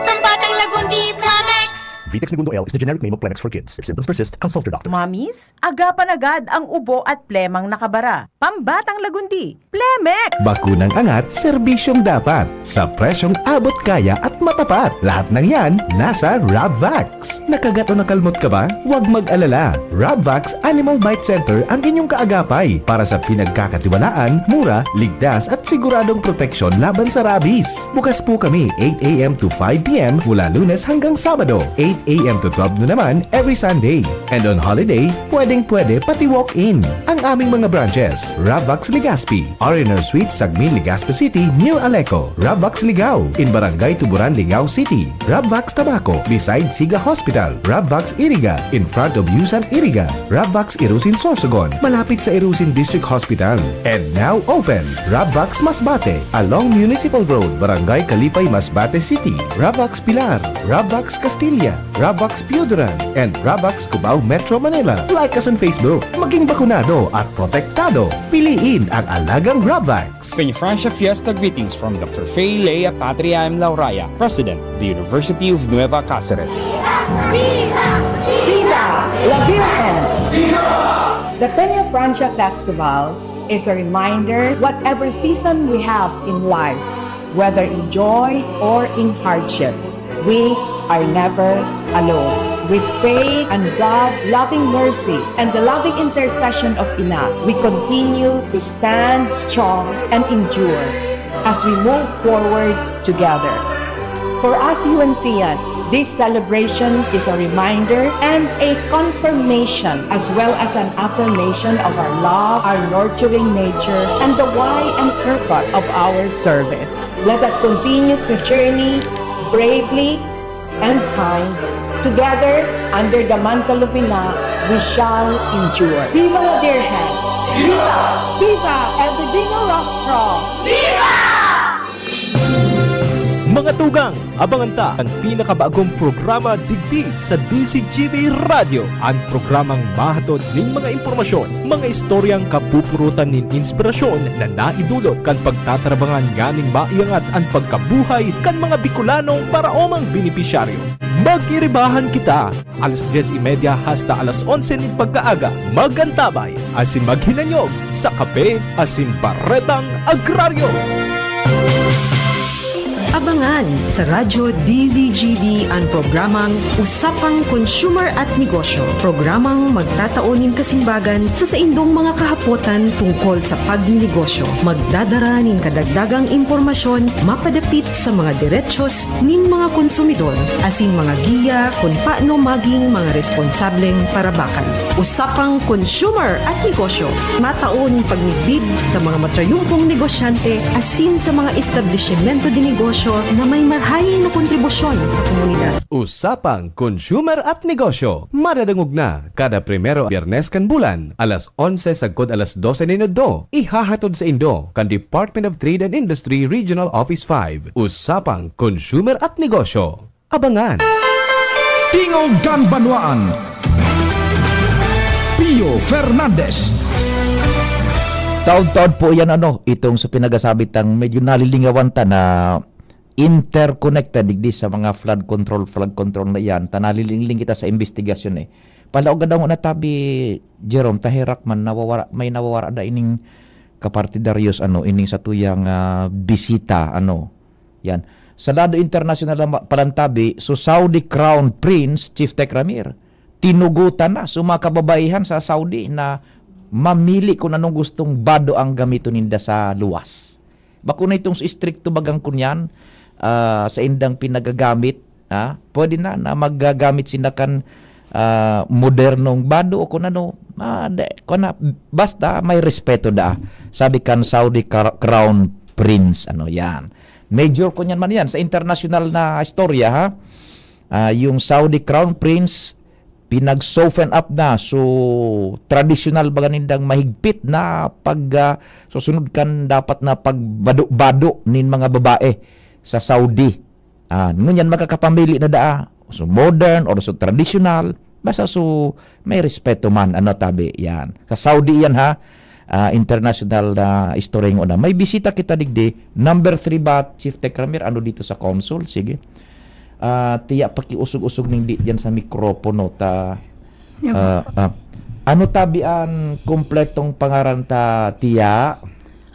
Ang batang lagundi, Plemex! Vitex Negundo L is the generic name of Plemex for kids. If symptoms persist, consult your doctor. Mommies, agapan agad ang ubo at plemang nakabara. Pambatang lagundi, Plemex! Bakunang angat, serbisyong dapat. Sa presyong abot kaya at matapat. Lahat ng yan, nasa Rabvax. Nakagat o nakalmot ka ba? Huwag mag-alala. Rabvax Animal Bite Center ang inyong kaagapay para sa pinagkakatiwalaan, mura, ligtas at siguradong proteksyon laban sa rabies. Bukas po kami eight a.m. to five p.m. mula Lunes hanggang Sabado, eight a.m. to twelve noon naman every Sunday. And on holiday, pwedeng-pwede pati walk-in. Ang aming mga branches, Rabvax Legazpi, R and R Suite, Sagmin, Legazpi City, near Aleco. Rabvax Ligao, in Barangay Tuburan, Ligao City. Rabvax Tabaco, beside Siga Hospital. Rabvax Iriga, in front of Yusan Iriga. Rabvax Irusin Sorsogon, malapit sa Irusin District Hospital. And now open, Rabvax Masbate, along Municipal Road, Barangay Kalipay, Masbate City. Rabvax Pilar, Rabvax Castilla, Rabvax Pioduran, and Rabvax Cubao, Metro Manila. Like us on Facebook. Maging bakunado at protektado. Piliin ang alagang Rabvax. Peñafrancia Fiesta greetings from Doctor Fay Lea Patria M. Lauraya, President of the University of Nueva Caceres. Viva! La Virgen! The Peñafrancia Festival is a reminder, whatever season we have in life, whether in joy or in hardship, we are never alone. With faith and God's loving mercy and the loving intercession of Ina, we continue to stand strong and endure as we move forward together. For us U N Cian, this celebration is a reminder and a confirmation as well as an affirmation of our love, our nurturing nature, and the why and purpose of our service. Let us continue to journey bravely and kind. Together, under the mantle of Ina, we shall endure. Viva la Virgen! Viva! Viva El Divino Rostro! Viva! Mga tugang, abangan ta an pinakabagong programa digdi sa D Z G B Radyo, an programang mahatod nin mga impormasyon, mga istoryang kapupurutan nin inspirasyon na naidulot kan pagtatarabangan nganing maiangat an pagkabuhay kan mga Bicolanong paraomang benepisyaryo. Mag-iribahan kita! Alas dyes y media hasta alas onse nin pagkaaga, mag-antabay asin maghinanyog sa Kape asin Baretang Agraryo. Abangan sa Radyo D Z G B an programang Usapang Consumer at Negosyo, programang magtatao nin kasimbagan sa saindong mga kahapotan tungkol sa pagninegosyo. Magdadara nin kadagdagang impormasyon mapadapit sa mga derechos nin mga konsumidor, asin mga giya kun paano maging mga responsableng parabakan. Usapang Consumer at Negosyo, matao nin pagmidbid sa mga matrayumpong negosyante asin sa mga establisimento de negosyo na may marahay na kontribusyon sa komunidad. Usapang Consumer at Negosyo, madadangog na kada primero Biyernes kan bulan, alas onse sagkod alas dose nin udto. Ihahatod saindo kan Department of Trade and Industry Regional Office five. Usapang Consumer at Negosyo. Abangan! Tingog kan Banwaan, Pio Fernandez. Taod-taod po yan, ano, itong sa pinagasabi tang medyo nalilingawan ta na interconnected digdi sa mga flood control, flood control na iyan, ta nalilingling kita sa imbestigasyon, eh. Palaog daw na tabi, Jerome, ta herak man, nawawara, may nawawara da ining kapartidaryos, ano, ining satuyang, ah, bisita, ano, yan. Sa lado internasyonal na ma-, palantabi, so Saudi Crown Prince, Chief Tech Ramir, tinugutan na sa mga kababaihan sa Saudi na mamili kung anong gustong bado ang gamiton ninda sa luwas. Bako na itong istrikto bagang kunyan, ah, sa indang pinagagamit, ha? Pwede na, na maggagamit sila kan, ah, modernong bado o kung ano. Ah, de, kung na, basta may respeto da. Sabi kan Saudi Kar-, Crown Prince, ano yan. Major kunyan man yan sa international na istorya, ha? Ah, yung Saudi Crown Prince, pinag-soften up na. So, tradisyonal baga nindang mahigpit na pag, ah, susunod kan dapat na pagbado-bado nin mga babae sa Saudi. Ah, ngunyan makakapamili na daa. So, modern or so traditional. Basta so, may respeto man. Ano tabi yan? Sa Saudi yan, ha? Ah, international na istorya yung una. May bisita kita digdi. Number three ba, Chief Tech Ramir? Ano dito sa consul? Sige. Ah, tiya, pakiusog-usog ning di diyan sa mikropono ta. Yawa. Ah, ah. Ano tabi an kompletong pangaran ta, tiya?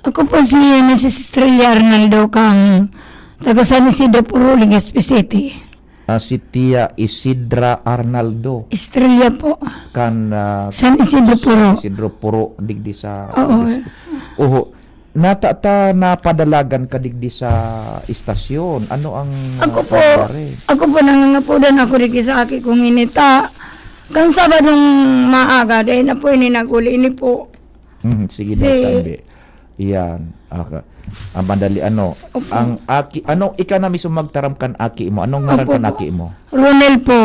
Ako po si Missus Estrella Arnaldo, kang taga San Isidro Puro, Legazpi City. Ah, si Tia Isidra Arnaldo. Estrella po. Kan, ah, San Isidro Puro. Isidro Puro, digdi sa Oo. Legazpi. Oho. Nata ta napadalagan ka digdi sa istasyon. Ano ang, Ako ah, po, nangyari? Ako po, nangangapodan ako digdi sa aki kong inita. Kan Sabadong maaga, dahil na po ini nag-uli, ini po. Mhm, sige, Si Nay Tambi. Iyan. Aka-, ah, madali, ano, Opo. ang aki, ano, ika na mismo magtaram kan aki mo. Anong ngaran Opo kan po. aki mo? Ronel po.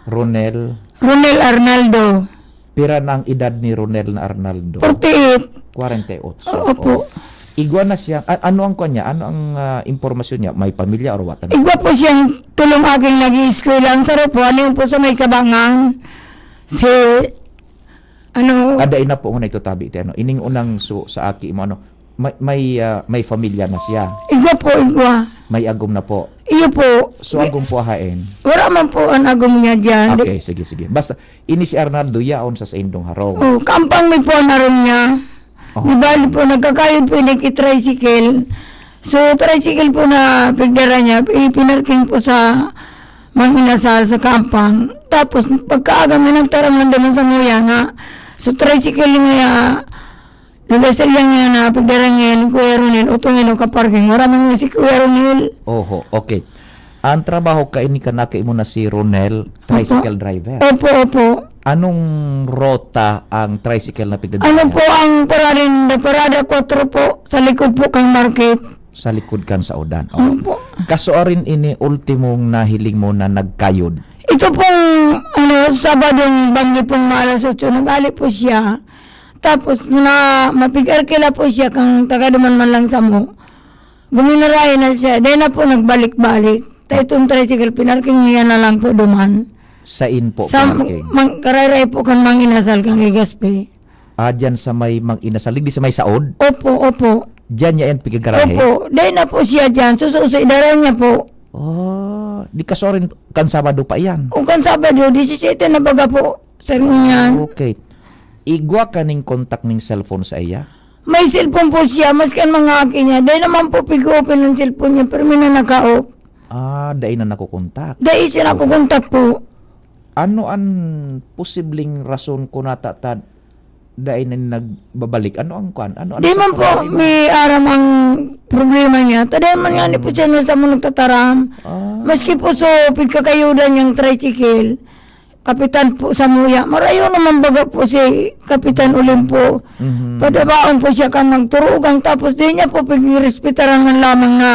Ronel? Ronel Arnaldo. Pira na ang edad ni Ronel na Arnaldo? Forty-eight. Kwarenta y otso. Oo po. Oh. Igwa na siya. A-, ano ang kwan niya? Ano ang, ah, impormasyon niya? May pamilya or what? Ano? Igwa po siyang tulong aking nag-iiskwela. Ang saro po, ano yun po sa may Kabangan? Si Ano? Kada ina po nga ito tabi, ti, ano, ining unang su-, sa aki mo, ano, may, may, ah, may pamilya na siya. Igwa po, igwa. May agom na po. Iyo po. So, Wi-, agom po haen? Wala man po ang agom niya dyan. Di- Okay, sige, sige. Basta, ini si Arnaldo, yaon sa saindong harong. Oh, kampang mi po ang harong niya. Oh. Di ba, po, nagkakayod po yung tricycle. So, tricycle po na pigdara niya, ipinarking po sa Mang Inasal sa kampang. Tapos, pagkaaga mi nagtaram lang naman sa nguya nga, so, tricycle niya, lulasal yan nga na pagdarangin, Kuya Ronel, utongin o kaparking. Wala man si Kuya Ronel. Oho, okay. Ang trabaho kaini kan aki mo na si Ronel, Opo. tricycle driver. Opo, opo. Anong rota ang tricycle na pigdadala? Ano po ang parada ninda? Parada kwatro po, sa likod po kang market. Sa likod kan saodan. Oh. Opo. Kasuarin ini ultimong nahiling mo na nagkayod? Ito pong, ano, Sabadong banggi pong mga alas otso, nag-ali po siya. Tapos, na, mapig-arkila po siya kang taga duman man lang samo. Guminarayan na siya. Dahil na po nagbalik-balik. Ta itong tricycle, pinarking niya na lang po duman. Sain po Sa pinarking? mang-, Kararay po kan Mang Inasal kang Legazpi. Ah, dyan sa may Mang Inasal, di sa may saod? Opo, opo. Diyan niya yan pigagarahe? Opo, dai na po siya diyan. Sususi, dara niya po. Oh, di kasorin kan Sabado pa iyan? O kan Sabado, disisete na baga po, sir, ngunyan. Okay. Igwa ka ning kontak ning cellphone sa iya? May cellphone po siya, maski ang mga aki niya. Dai naman po pig-open ang cellphone niya, pero may nanakaop. Ah, dai na nakokontak. Dai siya nakokontak po. Ano an posibleng rason kun nata ta dai na nagbabalik? Ano ang kwan? Ano, ano Di sa man po, problema? May aram ang problema niya. Ta dai man nga ni po siya na sa mga nagtataram. Ah. Maski po so, pigkakayudan niyang tricycle, kapitan po sa muya. Marayo naman baga po si Kapitan Olimpo. Mhm. Padabaon po siya kan magturugang, tapos di niya po pagirespetaran man lamang na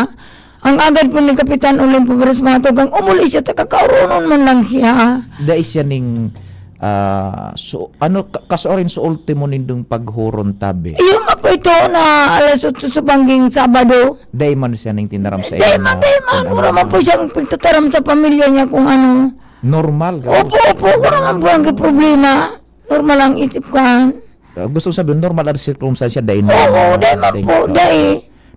ang agad po ni Kapitan Olimpo Veras mga tugang, umuli siya, ta kakaoronon man lang siya. Dai siya ning, ah, so, ano, ka-, kasuarin sa ultimo nindong paghuron tabi? Iyo nga po ito na alas otso sa bangging Sabado. Dai man siya ning tinaram sa Dai imo man, na dai man. kung Wala ano man po man. siyang pagtataram sa pamilya niya kung ano. Normal ka? Opo, opo. Wala man po ang problema. Normal ang isip ko, ah. Ah, gusto ko sabihin, normal ang sirkumstansya, dai Oo, na, dai man dai po, ka. dai.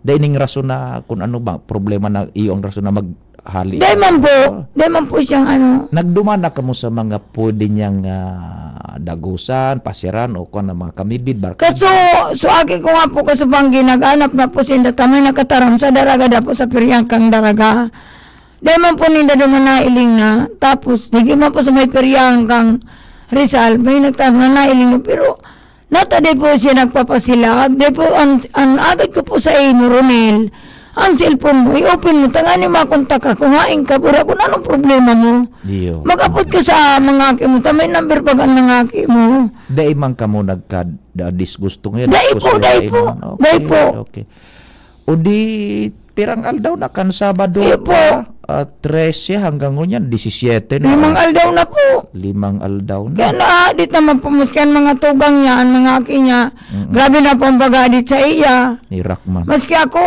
Dai ning rason na kung ano ba, problema na iyo ang rason na maghali. Dai man po. Ah. Dai man po siyang ano. Nagduman na kamo sa mga pwede niyang, ah, dagusan, pasiran, o kung ano, mga kamidbid, barkada? Kaso, so aki ko nga po, kasubanggi, naghanap na po sinda, ta may nakataram sa Daraga, da po sa Piryangkang Daraga. Dai man po ninda duman nailing na. Tapos, digi man po sa may peryahan kan Rizal, may nagtaram na nailing na. Pero, nata dai po siya nagpapasilag. Dai po, an, an agad ko po sa imo, Ronel, ang cellphone mo, i-open mo, tangani makontak ka kung hain ka, bura, kung anong problema mo. Iyo. Mag-abot ka sa mga aki mo, ta may number pa kan mga aki mo. Dai man kamo nagka-, da-, disgusto ngayon? Dai po, Diskusyon dai dai po, man? dai Okay, po. okay. O di, pirang aldaw na kan Sabado Iyo po. pa? Ah, trese hanggang ngunyan, disisiete na. Limang aldaw na po. Limang aldaw na. Kaya naahadit naman po, maski ang mga tugang niya, ang mga aki niya, Mm-mm. grabe na po ang paghahadit sa iya. Hirak man. Maski ako,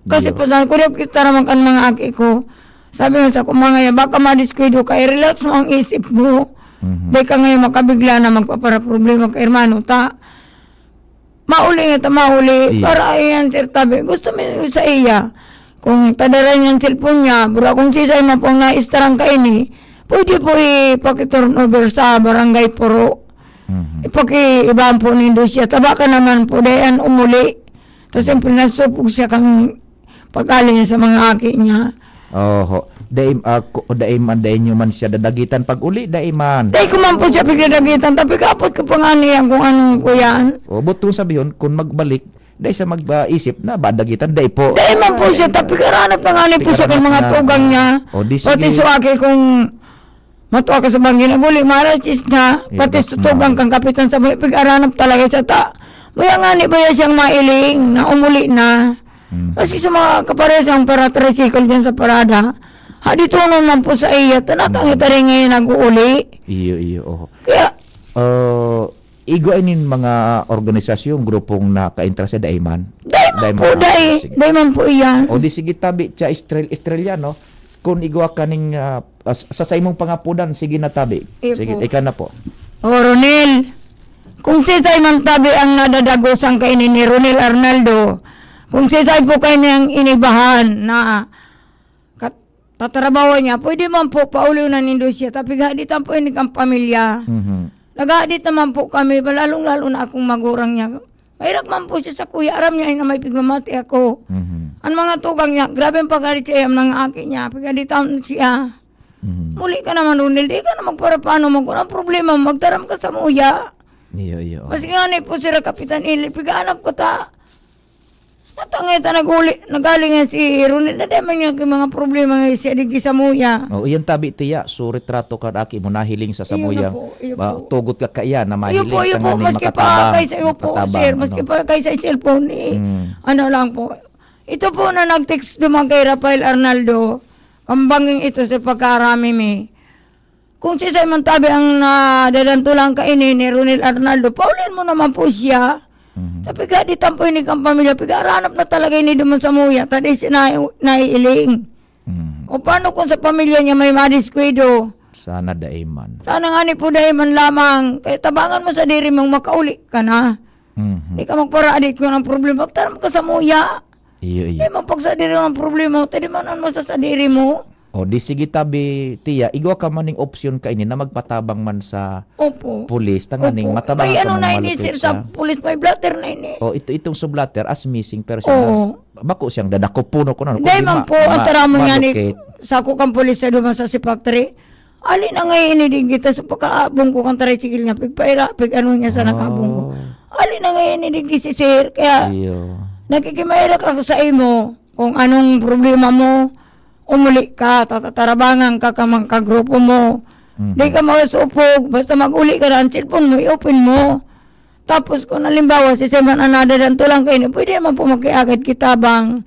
kasi Iyo. po, sabi ko, "Di kita naman kan mga aki ko." Sabi nga sa ko, "Mga yan, baka madiskuido ka, i-relax mo ang isip mo. Mhm. Di ka ngayon makabigla na magpaparaproblema ka, hermano, ta." Mauli nga ta, mauli. Iya. Para ayan, sir, tabi. Gusto mi sa iya. Kung tadaray niya ang cellphone niya, bura kung sisay man pong naistarang kaini, pwede po ipaki-turn over sa barangay Puro. Mhm. Ipaki-, ibahan po nindo siya. Taba ka naman po, dayan umuli. Tas siyempre, nasupog siya kang pag-ali niya sa mga aki niya. Oho. Dai, ah, ku-, dai man, dai niyo man siya dadagitan pag-uli, dai man. Dai ko man po siya pigdadagitan, tapi kaapot ko pa nga niya kung anong kuyan. O, but kung sabihon, kung magbalik, dai siya mag-, ah, isip na ba, dagitan, dai po. Dai man po siya, tapi karanap na nga ni po siya kang mga Karanap na. tugang niya. O, di Pati sige. suwaki kung matua ka sa banggi, naguli, malas na, Iya, pati bak-, tutugang ma- kang kapitan sa mga pig-aranap talaga siya ta. Maya nga ni ba yan siyang mailing, na umuli na. Mhm. Maski sa mga kapares ang para tricycle dyan sa parada, ha, dito naman po sa iya, tanatang Mhm. ita rin ngayon nag-uuli. Iyo, iyo, oho. Kaya Ah, igwa inin mga organisasyon, grupong nakaintereso, dai man? Dai man Dai po, man, ah, dai. sige. Dai man po iyan. O di sige, tabi, siya Estrel-, Estrella, no? Kung igwa ka ning, ah, ah, sa, sa imong pangapudan, sige na, tabi. Iyo Sige, po. ika na po. O, Ronel, kung si Simon tabi ang nadadagosan kaini ni Ronel Arnaldo, kung si Sai po kaini ang inibahan na kat-, tatrabaho niya, pwede man po, paulion na nindo siya. Tapi hadi ta po ini kan pamilya. Mhm. Naghahadit naman po kami, lalong-lalo na akong magurang niya. Mahirap man po siya sa kuya, aram niya na may pigmamati ako. Mhm. Ang mga tugang niya, grabe ang pagharit sa iya, ang mga aki niya, pighaditan siya. Mhm. Muli ka naman, Ronel, di ka na magparapano, mag-, ang problema mo, magtaram ka sa muya. Iyo, iyo. Mas nga ni po, Sir Kapitan Eli, pigaanap ko ta. Natangay ta nag-uli, nagaling nga si Ronel, na di man niya mga problema nga siya, di sa muya. Oh, iyan tabi, tiya, so retrato ka aki mo, nahiling sa Iyo samuya. na po, iyo Ba, po. tugot ka kaya na Iyo mahiling po, iyo ka po, nga ni maski pa makatabang, kay sa iyo po, makatabang, sir, maski ano. pa kay sa cellphone, eh. Mm. Ano lang po. Ito po na nag-text duman kay Rafael Arnaldo, kambanging ito sa pagkaarami mi. Kung si Simon Tabi ang nadadantulan kaini ni Ronel Arnaldo, paulin mo naman po siya. Mhm. Tapi gadi tampo ini kang pamilya, pigaranap na talaga ini duman sa muya, ta di siya nai-, naiiling. Mhm. O paano kung sa pamilya niya may madiskwento? Sana dai man. Sana nga ni po dai man lamang. Kaya tabangan mo sa diri mong makauli ka na. Mhm. Di ka magparadi kung ang problema. Pagtaram ka sa muya. Iyo, iyo. Di man pagsadiri ang problema. Tadi man ang masasadiri mo. O, di sige tabi, tiya, igwa ka man ning opsyon kaini na magpatabang man sa Opo. pulis, tanganing Opo. matabangan May ka ano man na ini, malupit sir, sa sa pulis, may blotter na ini. O, ito, itong sa blotter as missing person na Oo. bako siyang dadakop puno ko na, Dai kundi man ma-, po, ang ma-, taramon nga ni, malukit. sa ako kang pulis sa duman sa si factory. Ali na nga ini din kita sa pagkaabong ko kang tricycle niya, pigpaira, pig ano niya sa nakabong ko. Oh. Ali na nga ini din si sir, kaya Iyo. nakikimaira ako sa imo kung anong problema mo. Umuli ka, tatatarabangan ka ka mga kagrupo mo. Mhm. Di ka makasupog, basta mag-uli ka na, ang cellphone mo, i-open mo. Tapos kung halimbawa, si Seman Anada dan tulang kayo, pwede naman po makiagad kita bang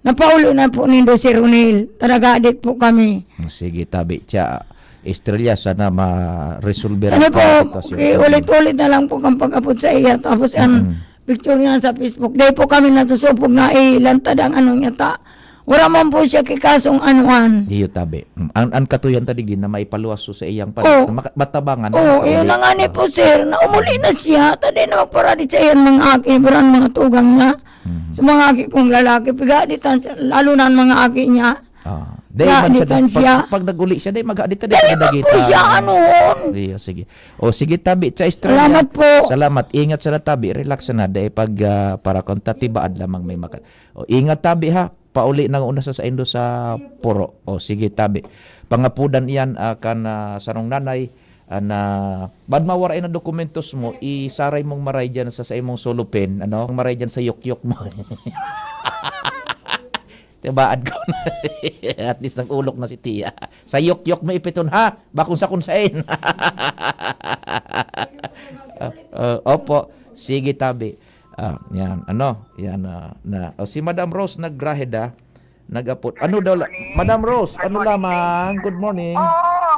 napauli na po nindo si Ronel. Talaga, adik po kami. Sige, tabi siya. Estrella, sana ma-resolve Ano ang po, sitwasyon. okay, ulit-ulit na lang po kang pag-abot sa iya. Tapos ang Mm-mm. picture niya sa Facebook. Dahil po kami nasusupog na ilantad ang ano niya ta. Wala man po siya kikasong anuan. Iyo, tabi. Mm. An, an katuyan ta digdi na maipaluwas so sa iyang pan-, Oo. na maka-, matabangan na Oo, makauli. yun na nga ni po, sir, na umuli na siya. Tadi na magparadi sa iyan mga aki, buran mga tugang niya. Mhm. Sa mga aki kong lalaki, pigaditan siya, lalo na ang mga aki niya. Ah. Dahil man siya, Gaditan pag, siya. pag nag-uli siya, dahil maghadit na Dahil dito man po dagita. siya, anuon. Iyo, sige. O, sige, tabi, sa Estrella. Salamat po. Salamat. Ingat sa tabi. Relax na. Dahil pag, ah, para kung tatibaad lamang may maka-, o, ingat tabi, ha. Pauli na una sa saindo sa puro. O, sige, tabi. Pangapudan iyan, ah, kan, ah, sarong nanay, ah, na, bad mawaray na dokumentos mo, isaray mong maray dyan sa, sa imong sulupin, ano? Maray dyan sa yukyok mo. Tibaad ko na. At least nag-ulok na si Tia. Sa yukyok mo ipiton, ha? Bakong sa kunsain. Ah, ah, opo. Sige, tabi. Ah, yan. Ano? Yan, ah, na. O, si Madam Rose nagrahid, ah. Nag-apot. Ano daw la-, Good morning. Madam Rose, Good ano morning. lamang? Good morning. Oo.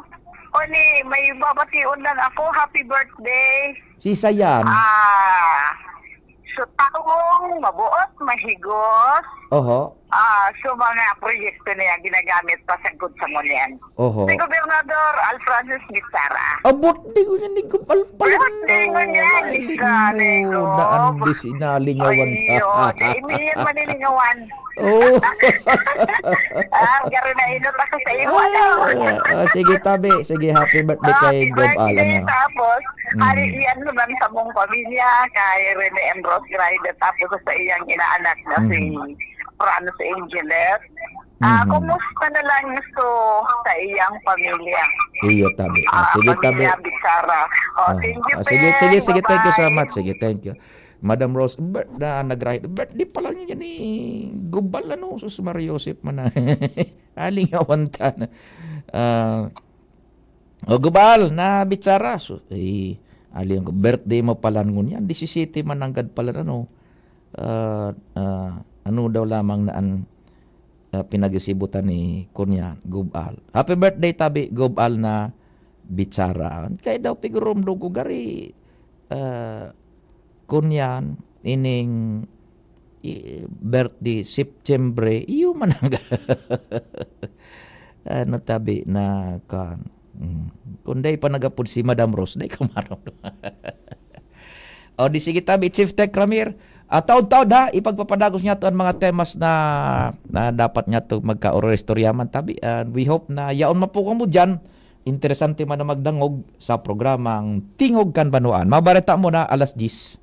Oni, may babation lang ako. Happy birthday. Si Sayan. Ah, so taong mabuot, mahigos. Oho. Ah, so mga proyekto na yan, ginagamit pa sa good sa ngunyan. Oho. Si Gobernador Al Francis Bichara. Abot, di ko yan, di ko pal-, pal-, Birthday mo niya, Ay, Lisa, di ko. Nego. Naan di sinalingawan ka. Ayun, eh, hindi yan manilingawan. Oh. Ah, garo na inot ako sa iyo, ano? Ah, ah, sige, tabi. Sige, happy birthday Ah, kay happy Gob birthday, Alan, ah. tapos, Mm. hari iyan naman sa mong pamilya, kay Rene M. Rose Grider, tapos sa iyang inaanak na si Mm. Franz Angeles. Ah, Mhm. kumusta na lang gusto sa iyang pamilya? Iyo, tabi. Ah, Ah, sige, tabi. pamilya Bichara. Oh, Ah, thank you, ah, sige, Peng. sige, sige, thank you so Bye-bye. much. Sige, thank you. Madam Rose, bir-, na, nag-write, birthday pa lang yun yan eh. Gubal, ano, sus, Mario Joseph man na. Alingawan ta na. Ah, o, Gubal, na Bichara. So, eh, aling, birthday mo pala ngunyan. Disisete man nanggad pala, ano. Ah, ah, ano daw lamang na an, ah, pinag-isibutan ni Kunya, Gubal. Happy birthday, tabi, Gubal na Bichara. Kaya daw, pigurumdog ko, gari, ah, kunyan, ining, i-, birthday, September, iyo man ang ano tabi na kan. Mm. Kung dai pa nagapod si Madam Rose, dai ka maram. O di sige tabi, Chief Tech Ramir. Ah, taod-taod ha, ipagpapadagos niya to ang mga temas na, na dapat niya to magkaoro-istoryaman tabi. And we hope na yaon man po kamo dyan. Interesante man na magdangog sa programang Tingog kan Banwaan. Mabareta mo na alas diyes.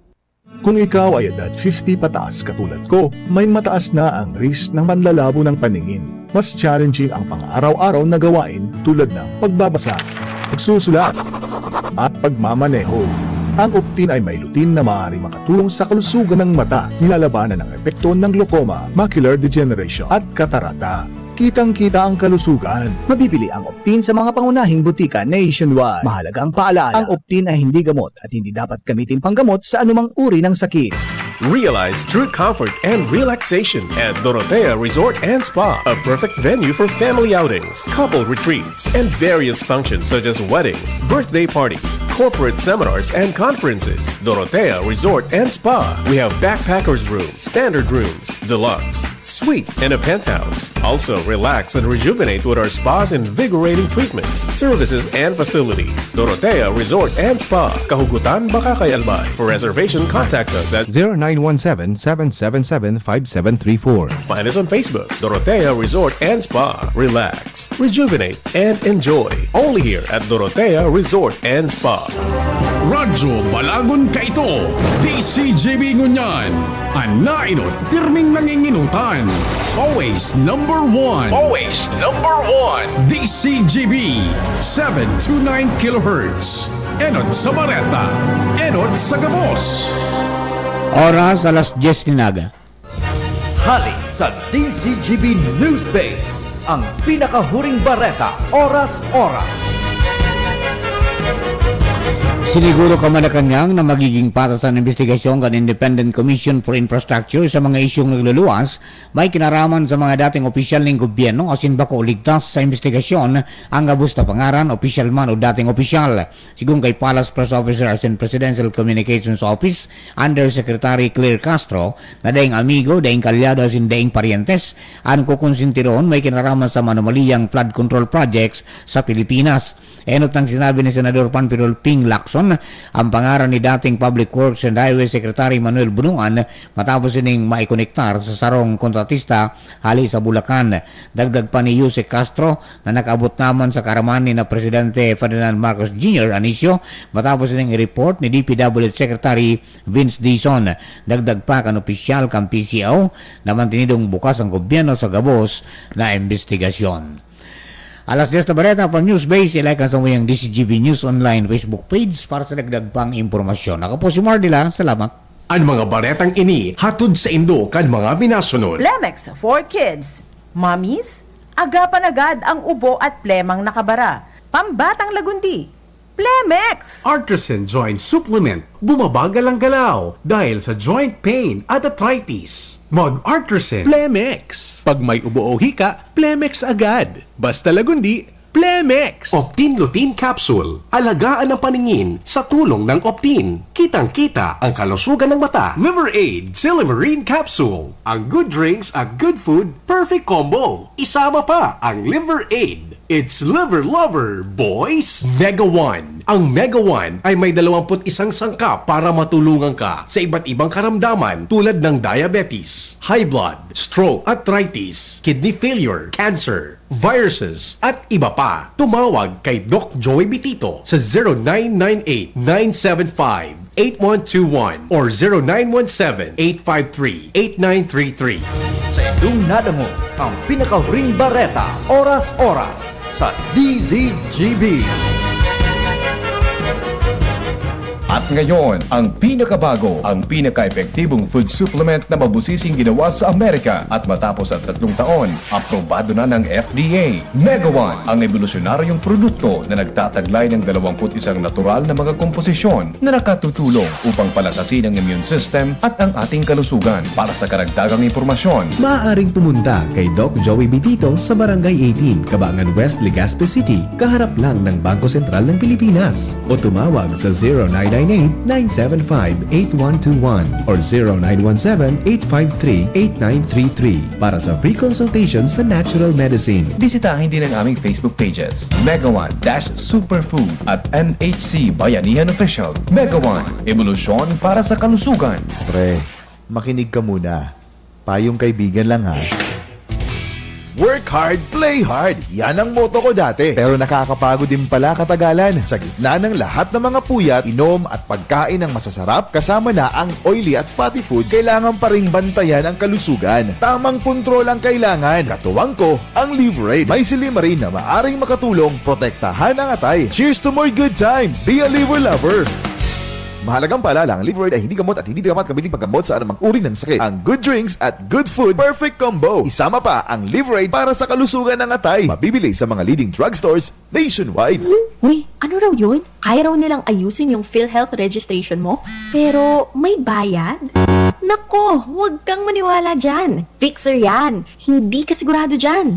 Kung ikaw ay edad fifty pataas katulad ko, may mataas na ang risk ng panlalabo ng paningin. Mas challenging ang pang-araw-araw na gawain tulad ng pagbabasa, pagsusulat, at pagmamaneho. Ang Optin ay may lutin na maaaring makatulong sa kalusugan ng mata, nilalabanan ang epekto ng glaucoma, macular degeneration, at katarata. Kitang-kita ang kalusugan. Mabibili ang Optin sa mga pangunahing butika nationwide. Mahalagang paalala, ang Optin ay hindi gamot at hindi dapat gamitin panggamot sa anumang uri ng sakit. Realize true comfort and relaxation at Dorotea Resort and Spa, a perfect venue for family outings, couple retreats, and various functions such as weddings, birthday parties, corporate seminars, and conferences. Dorotea Resort and Spa. We have backpackers room, standard rooms, deluxe, Suite and a penthouse. Also, relax and rejuvenate with our spa's invigorating treatments, services, and facilities. Dorotea Resort and Spa, Kahugutan, Bacacay, Albay. For reservation, contact us at zero nine one seven, seven seven seven, five seven three four. Find us on Facebook, Dorotea Resort and Spa. Relax, rejuvenate, and enjoy. Only here at Dorotea Resort and Spa. Radyo Balagon kaito, D C G B ngunyan. An nainot, pirming nanginginutan. Always number one. Always number one. D C G B, seven two nine kilohertz. Enot sa Bareta, enot sa gabos. Oras, alas diyes nin aga. Hali sa D C G B News Base, ang pinakahuring bareta, oras-oras. Siniguro ka, Malacañang, na magiging patas an imbestigasyon kan Independent Commission for Infrastructure sa mga isyung nagluluwas, may kinaraman sa mga dating opisyal ning gobyerno asin bako ligtas sa imbestigasyon ang gabos na pangaran, opisyal man o dating opisyal. Sigon kay Palace Press Officer asin Presidential Communications Office Undersecretary Claire Castro, na daing amigo, daing kalyado asin daing paryentes an kokonsintiron may kinaraman sa manomaliyang flood control projects sa Pilipinas. Enot nang sinabi ni Senador Panfilo Ping Lacson ang pangaran ni dating Public Works and Highway Secretary Manuel Bonoan matapos ining maikonektar sa sarong kontratista hali sa Bulacan. Dagdag pa ni Yusek Castro na nakaabot naman sa kaaraman ni na Presidente Ferdinand Marcos Junior an isyu matapos ining report ni D P W H Secretary Vince Dizon. Dagdag pa kan opisyal kan P C O na mantinidong bukas ang gobyerno sa gabos na imbestigasyon. Alas diyes na bareta from News Base, i-like ang samuyang D C G B News Online Facebook page para sa dagdag pang impormasyon. Ako po si Mardila. Salamat. An mga baretang ini hatod saindo kan mga minasunod. Plemex for Kids. Mommies, agapan agad ang ubo at plemang nakabara. Pambatang lagundi. Plemex! Artresin Joint Supplement. Bumabagal ang galaw dahil sa joint pain at arthritis. Mag-Artresin. Plemex. Pag may ubo o hika, Plemex agad. Basta lagundi, Plemex. Optin Lutein Capsule. Alagaan ang paningin sa tulong ng Optin. Kitang-kita ang kalusugan ng mata. Liver Aid, Silymarin Capsule. Ang Good Drinks at Good Food, perfect combo. Isama pa ang Liver Aid. It's Liver Lover, boys! Mega One. Ang Mega One ay may dalawampu't isang sangkap para matulungan ka sa iba't ibang karamdaman tulad ng diabetes, high blood, stroke, arthritis, kidney failure, cancer, viruses, at iba pa. Tumawag kay Doc Joey Bitito sa zero nine nine eight, nine seven five, eight one two one or zero nine one seven, eight five three, eight nine three three. Sa indong nadangog ang pinakahuring bareta, oras-oras, sa D Z G B. At ngayon, ang pinakabago, ang pinaka-epektibong food supplement na mabusising ginawa sa Amerika. At matapos ang tatlong taon, aprobado na ng F D A. Mega One, ang ebolusyonaryong produkto na nagtataglay ng dalawampu't isang natural na mga komposisyon na nakatutulong upang palakasin ang immune system at ang ating kalusugan. Para sa karagdagang impormasyon, maaaring pumunta kay Doc Joey Bitito sa Barangay eighteen, Cabangan West, Legazpi City, kaharap lang ng Bangko Sentral ng Pilipinas. O tumawag sa zero nine nine eight, nine seven five, eight one two one or zero nine one seven, eight five three, eight nine three three para sa free consultation sa natural medicine. Bisitahin din ang aming Facebook pages, Mega One dash Superfood at M H C Bayanihan Official. Mega One, ebolusyon para sa kalusugan. Pre, makinig ka muna. Payong kaibigan lang, ha. Work hard, play hard. Yan ang motto ko dati. Pero nakakapagod din pala katagalan. Sa gitna ng lahat ng mga puyat, inom at pagkain ng masasarap, kasama na ang oily at fatty foods, kailangan pa ring bantayan ang kalusugan. Tamang kontrol ang kailangan. Katuwang ko, ang Liverade. May silymarin na maaring makatulong protektahan ang atay. Cheers to more good times! Be a Liver Lover! Mahalagang paalala, ang Liverade ay hindi gamot at hindi dapat gamitin paggamot sa anumang uri ng sakit. Ang good drinks at good food, perfect combo. Isama pa ang Liverade para sa kalusugan ng atay. Mabibili sa mga leading drugstores nationwide. Uy, ano raw yun? Kaya raw nilang ayusin yung PhilHealth registration mo? Pero may bayad? Nako, huwag kang maniwala dyan. Fixer yan. Hindi ka sigurado dyan.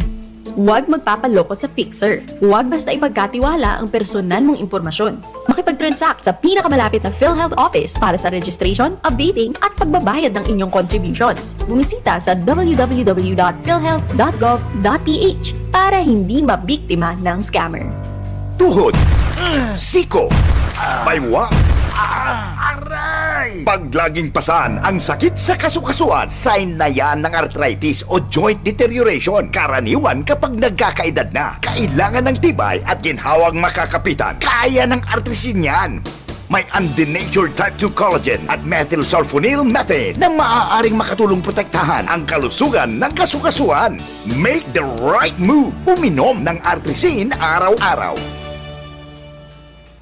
Huwag magpapaloko sa fixer. Huwag basta ipagkatiwala ang personal mong impormasyon. Makipag-transact sa pinakamalapit na PhilHealth office para sa registration, updating, at pagbabayad ng inyong contributions. Bumisita sa w w w dot philhealth dot gov dot p h para hindi mabiktima ng scammer. Tuhod, siko, baywa, aray! Pag laging pasan ang sakit sa kasukasuan, sign na yan ng arthritis o joint deterioration. Karaniwan kapag nagkakaedad na, kailangan ng tibay at ginhawang makakapitan. Kaya ng artrisin yan. May undenatured type two collagen at methylsulfonyl methane na maaaring makatulong protektahan ang kalusugan ng kasukasuan. Make the right move. Uminom ng Artrisin araw-araw.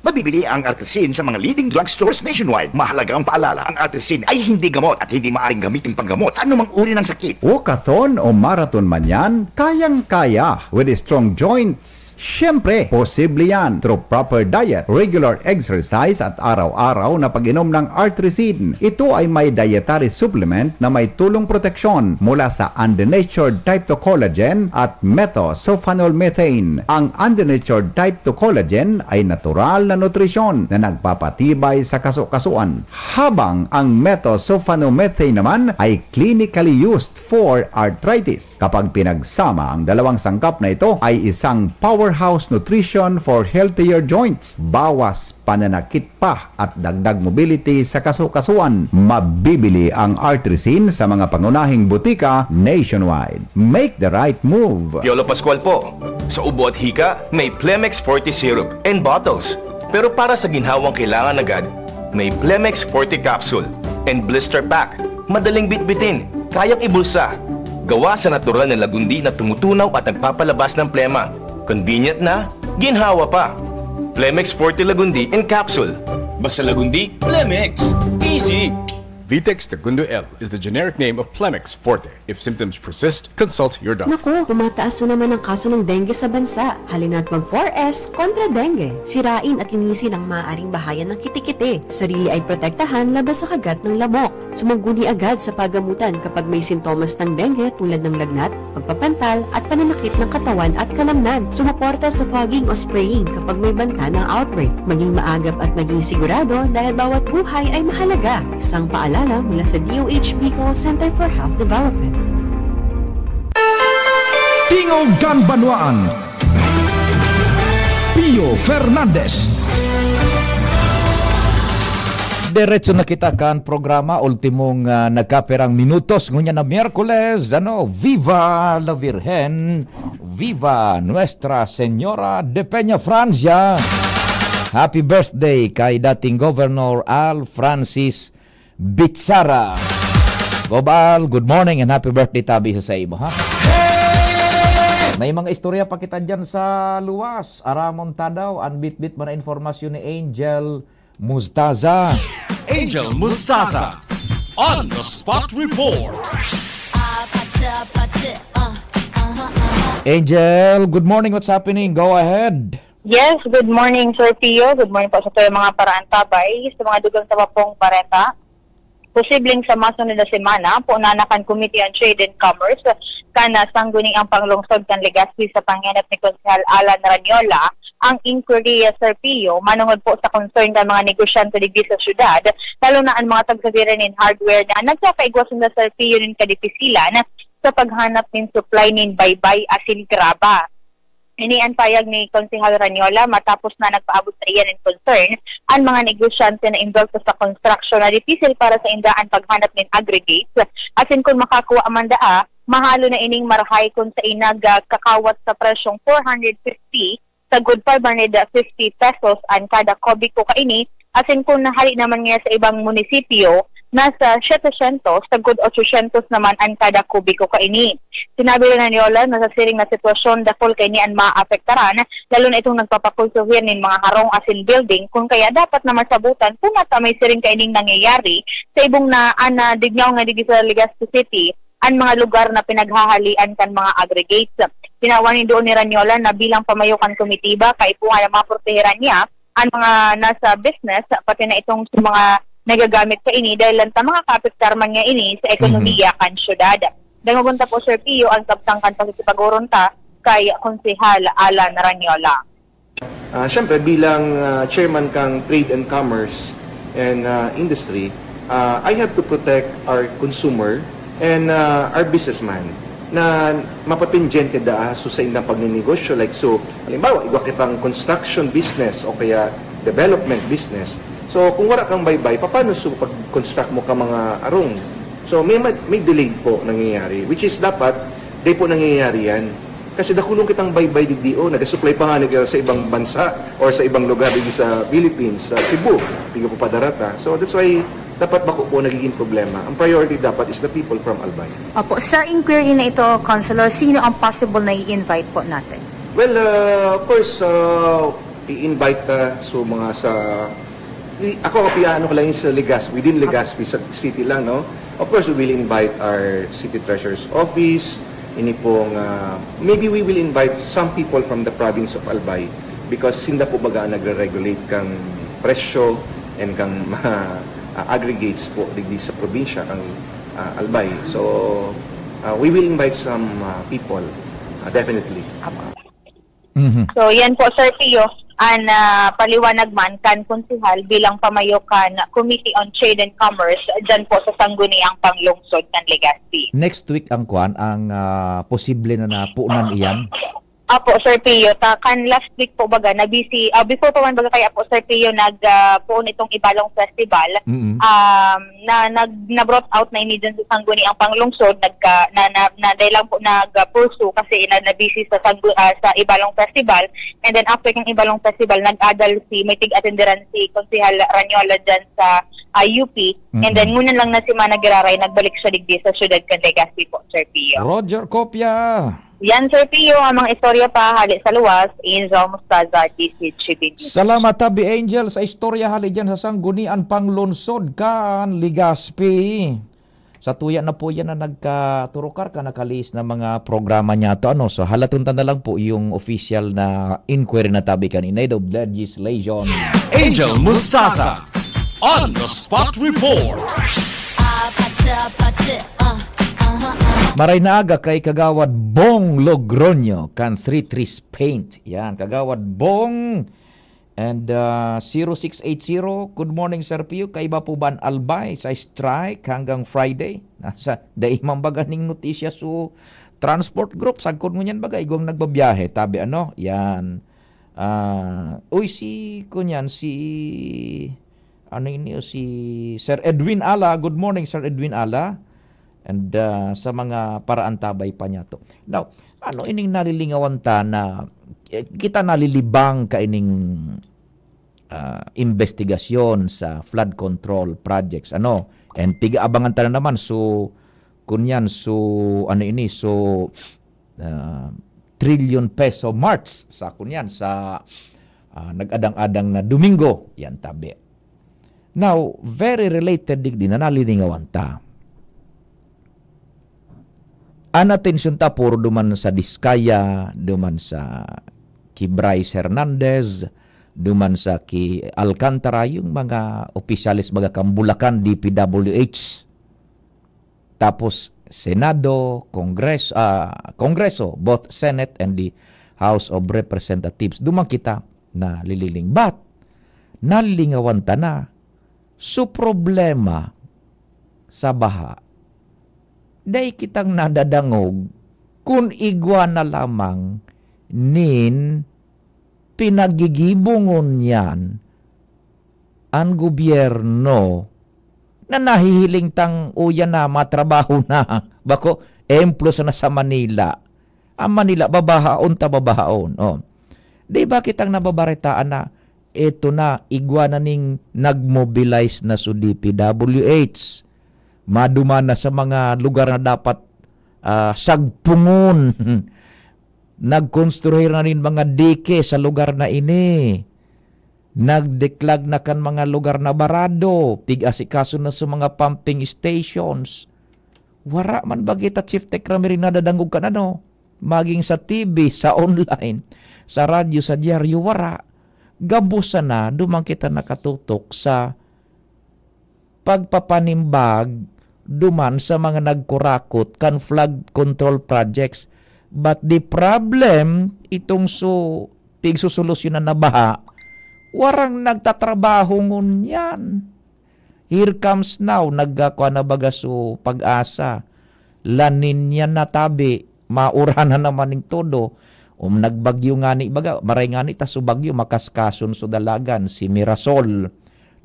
Mabibili ang Artrisin sa mga leading drugstores nationwide. Mahalagang paalala, ang Artrisin ay hindi gamot at hindi maaring gamitin panggamot sa anumang uri ng sakit. Walkathon o marathon man yan, kayang-kaya with strong joints. Siyempre, posible yan through proper diet, regular exercise at araw-araw na pag-inom ng Artrisin. Ito ay may dietary supplement na may tulong proteksyon mula sa undenatured type two collagen at methylsulfonyl methane. Ang undenatured type two collagen ay natural na nutrisyon na nagpapatibay sa kasukasuan, habang ang methylsulfonyl methane naman ay clinically used for arthritis. Kapag pinagsama ang dalawang sangkap na ito, ay isang powerhouse nutrition for healthier joints, bawas pananakit pa at dagdag mobility sa kasukasuan. Mabibili ang Artrisin sa mga pangunahing butika nationwide. Make the right move! Piolo Pascual po. Sa ubo at hika, may Plemex Forte Syrup and bottles. Pero para sa ginhawang kailangan agad, may Plemex Forte Capsule and Blister Pack. Madaling bitbitin, kayang ibulsa. Gawa sa natural na lagundi na tumutunaw at nagpapalabas ng plema. Convenient na, ginhawa pa. Plemex Forte Lagundi in Capsule. Basta Lagundi, Plemex. Easy! Vitex Tagundo L is the generic name of Plemex Forte. If symptoms persist, consult your doctor. Naku, tumataas na naman ang kaso ng dengue sa bansa. Halina't mag four S kontra dengue. Sirain at linisin ang maaaring bahayan ng kitikite. Sarili ay protektahan laban sa kagat ng lamok. Sumangguni agad sa pagamutan kapag may sintomas ng dengue tulad ng lagnat, pagpapantal, at pananakit ng katawan at kalamnan. Sumuporta sa fogging o spraying kapag may banta ng outbreak. Maging maagap at maging sigurado dahil bawat buhay ay mahalaga. Isang paalala mula sa D O H Bicol Center for Health Development. Tingog kan Banwaan, Pio Fernandez. Diretso na kita kan programa, ultimong ah, nagkapirang minutos ngunyan na Miyerkules, ano, Viva la Virgen, Viva Nuestra Señora de Peña Francia. Happy birthday kay dating Governor Al Francis Bitsara. Gobal, good morning and happy birthday tabi sa sa imo, ha? May mga istorya pa kita dyan sa luwas. Aramon ta daw, an bitbit man na informasyon ni Angel Mustaza. Angel Mustaza on the spot report. Angel, good morning. What's happening? Go ahead. Yes, good morning, Sir Pio. Good morning po sa tuyang mga paraantabay. Sa mga dugang sa Mapong Bareta, posibleng sa masunod na semana, punanan kan Committee on Trade and Commerce kan Sangguniang Panglungsod kan Legazpi sa panghenot ni Konsehal Alan Ranyola ang inquiry, Sir Pio, manungod po sa concern kan mga negosyante digdi sa syudad, lalo na an mga tagsadiri nin hardware na nagkakaigwa sinda, Sir Pio, nin kadipisilan sa paghanap nin supply nin baybay asin graba. Ini an payag ni Konsehal Ranyola matapos na nagpaabot saiya nin concern an mga negosyante na involved sa construction na dipisil para sainda an paghanap nin aggregates, asin kun makakuha man daa, mahalo na ining marahay kun sain nagkakawat sa presyong four hundred fifty sagkod five hundred fifty pesos an kada kubiko kaini, asin kun hali naman ngaya sa ibang munisipyo, nasa setecientos sagkod ochocientos naman an kada kubiko kaini. Sinabi ni Ranyola na sa siring na sitwasyon, dakul kaini an maapektaran, lalo na itong nagpapakonsuhir nin mga harong asin building, kun kaya dapat na masabutan kun nata may siring kaining nangyayari sa ibong na, ah, nadignaw nga digdi sa Legazpi City, an mga lugar na pinaghahalian kan mga aggregates. Tinawan nin duon ni Ranyola na bilang pamayo kan komitiba, kaipuhan na maprotehiran niya an mga nasa business, pati na itong sa mga nagagamit kaini, dahil lang ta makakaapektar man niya ini sa ekonomiya kan syudad. Dangogon ta po, Sir Pio, ang kabtang kan pakikipag-oron ta kay Konsehal Alan Ranyola. Ah, syempre, bilang, ah, chairman kang Trade and Commerce and, ah, Industry, ah, I have to protect our consumer and, ah, our businessman na mapapinjen kada aso sa indang pagninegosyo. Like, so, halimbawa, igwa kitang construction business o kaya development business. So, kung wala kang baybay, paano so pag-construct mo ka mga arong? So, may ma-, may delayed po nangyayari, which is dapat, di po nangyayari yan. Kasi dakulong kitang baybay digdi, oh, nagasupply pa nga nila sa ibang bansa or sa ibang lugar digdi sa Philippines, sa Cebu, piga po padarata. So, that's why dapat bako po nagiging problema. Ang priority dapat is the people from Albay. Opo, sa inquiry na ito, Councilor, sino ang possible na i-invite po natin? Well, uh, of course, uh, i-invite uh, so mga sa i- ako, piyaano ko lang yung sa Legazpi, within Legazpi, sa city lang, no? Of course, we will invite our city treasurer's office, ini pong, uh, maybe we will invite some people from the province of Albay because sinda po baga ang nagre-regulate kang presyo and kang mga uh, aggregates po digdi sa probinsya kang uh, Albay. So, uh, we will invite some uh, people, uh, definitely. Apo. Mhm. So, yan po, Sir Pio, ang ah, paliwanag man kan Konsehal bilang pamayo kan Committee on Trade and Commerce dyan po sa Sangguniang Panglungsod kan Legazpi. Next week ang kwan, ang ah, posible na napunan iyan. Apo, Sir Pio, ta kan last week po baga, na busy, ah, before pa man baga kaya po, Sir Pio, nag ah, puon itong Ibalong Festival. Mm-mm. Um, na nag na brought out na ini dyan sa Sangguniang Panglungsod, nagka na na, na dahil lang po nag ah, pursue kasi na, na busy sa Sanggu, ah, sa Ibalong Festival, and then after ng Ibalong Festival nag-adal si may tig-atenderan si Konsehal Ranyola dyan sa ah, U P, and then ngunyan lang na si Mana Giraray nagbalik siya digdi sa syudad kan Legazpi po, Sir Pio. Roger Copia. Yan, Sir Pio, ang mga istorya pa hali sa luwas, Angel Mustaza, D C G B News. Salamat, Tabi Angel, sa istorya hali dyan sa Sanggunian Panglungsod kan Legazpi. Sa tuya na po yan na nagkaturukar ka, nakalihis na mga programa niya to. Ano? So, halaton ta na lang po yung official na inquiry na tabi kan Inay of Legislation. Angel Mustaza on the spot report. Maray na aga kay Kagawad Bong Logroño kan Three Trees Paint. Yan, Kagawad Bong. And uh, zero six eight zero, good morning, Sir Pio. Kaiba po ba an Albay sa strike hanggang Friday? Nasa, dai man baga ning notisya so transport group. Sagkod ngunyan baga, igwang nagbabiyahe. Tabi ano? Yan. Ah, uy, si, kunyan, si, ano ini, si Sir Edwin Ala. Good morning, Sir Edwin Ala. And ah, sa mga paraantabay pa niya to. Now, ano ining nalilingawan ta na eh, kita nalilibang ka ining ah, investigasyon sa flood control projects? Ano? And pig-aabangan ta na naman. So, kunyan, so, ano ini? So, ah, trillion peso march sa kunyan, sa ah, nag-adang-adang na Domingo. Yan, tabi. Now, very related digdi na nalilingawan ta. An atensyon ta puro duman sa Diskaya, duman sa ki Bryce Hernandez, duman sa ki Alcantara, yung mga opisyales baga kan Bulacan, D P W H, tapos Senado, Kongres, ah, Kongreso, both Senate and the House of Representatives. Duman kita nalililing. But, nalilingawan ta na. So, problema sa baha, dai kitang nadadangog kun igwa na lamang nin pinagigibongon niyan an gobyerno na nahihiling tang uya na matrabaho na. Bako, ehemplo sana sa Manila. Ang Manila, babahaon ta babahaon. Oh. Di ba kitang nababaretaan na eto na, igwa na ning nag-mobilize na so D P W H. Maduman na sa mga lugar na dapat ah, sagpungon. Nagkonstruir na nin mga dike sa lugar na ini. Nagdeklag na kan mga lugar na barado, pig-asikaso na sa mga pumping stations. Wara man ba kita, Chief Tech Ramiring, nadadangog kan ano? Maging sa T V, sa online, sa radyo, sa dyaryo, wara. Gabos sana, duman kita nakatutok sa pagpapanimbag duman sa mga nagkurakot kan flood control projects. But the problem, itong su-, pigsusolusyonan na baha, warang nagtatrabaho ngunyan. Here comes now, nagkakua na baga su Pag-asa. La Niña na tabi, mauranan naman ning todo. Um, nagbagyo ngani baga, maray ngani ta su bagyo, makaskason su dalagan, si Mirasol.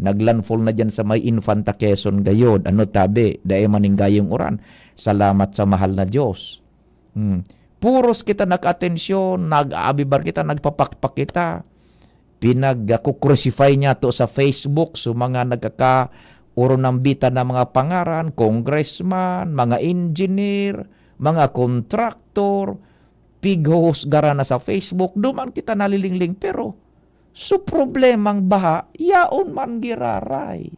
Naglandfall na diyan sa may Infanta Quezon gayod. Ano tabi, dai man ning gayong uran. Salamat sa mahal na Diyos. Hmm. Puros kita nag-atensyon, nag-aabibar kita, nagpapakpak kita. Pinag-crucify niya to sa Facebook, so mga nagkaka-, orunambitan na mga pangaran, congressman, mga engineer, mga kontraktor, pighuhusgaran na sa Facebook, duman kita nalilingling, pero so problemang baha, yaon man giraray.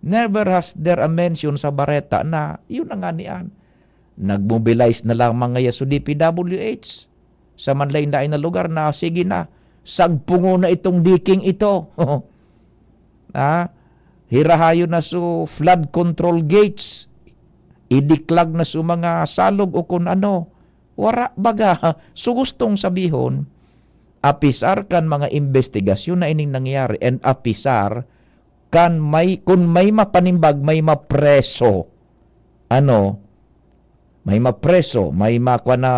Never has there a mention sa bareta na yun na nga niyan. Nag-mobilize na lamang ngaya so D P W H sa manlain-lain na lugar na, "Sige na, sagpungon na itong diking ito." Ah, hirahayon na so flood control gates, idiklag na so mga salog o kun ano. Wara baga. So gustong sabihon, apisar kan mga imbestigasyon na ining nangyari and apisar kan may, kun may mapanimbag, may mapreso. Ano? May mapreso, may makwa na,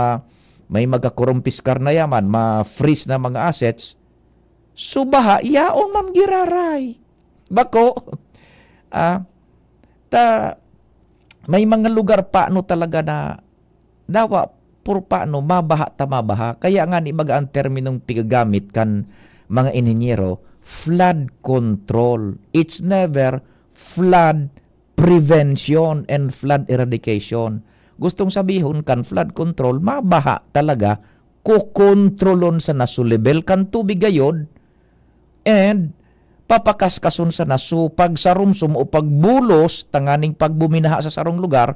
may magkakurumpiskar na yaman, ma-freeze na mga assets. So baha, yaon man giraray. Bako, ah, ta, may mga lugar pa, ano, talaga na dawa, puro pa, ano, mabaha ta mabaha. Kaya nga ni baga ang terminong pigagamit kan mga inhenyero, flood control. It's never flood prevention and flood eradication. Gustong sabihon kan flood control, mabaha talaga, kokontrolon sana so level kan tubig gayod, and papakaskason sana so pagsarumsom o pagbulos tanganing pagbuminaha sa sarong lugar,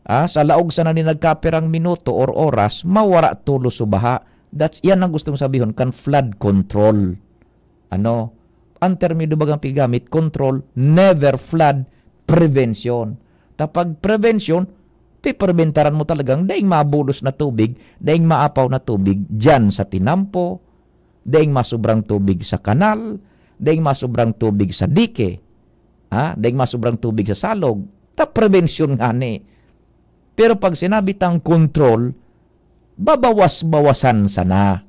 ah, sa laog sana ni nagkapirang minuto or oras, mawara tolos so baha. That's, yan ang gustong sabihon kan flood control. Ano? Ang termino bagang pigamit, control, never flood, prevention. Ta pag prevention, pipreventaran mo talagang daing mabulos na tubig, daing maapaw na tubig diyan sa tinampo, daing masobrang tubig sa kanal, daing masobrang tubig sa dike, ha? Daing masobrang tubig sa salog. Ta prevention ngani. Pero pag sinabi tang control, babawas-bawasan sana.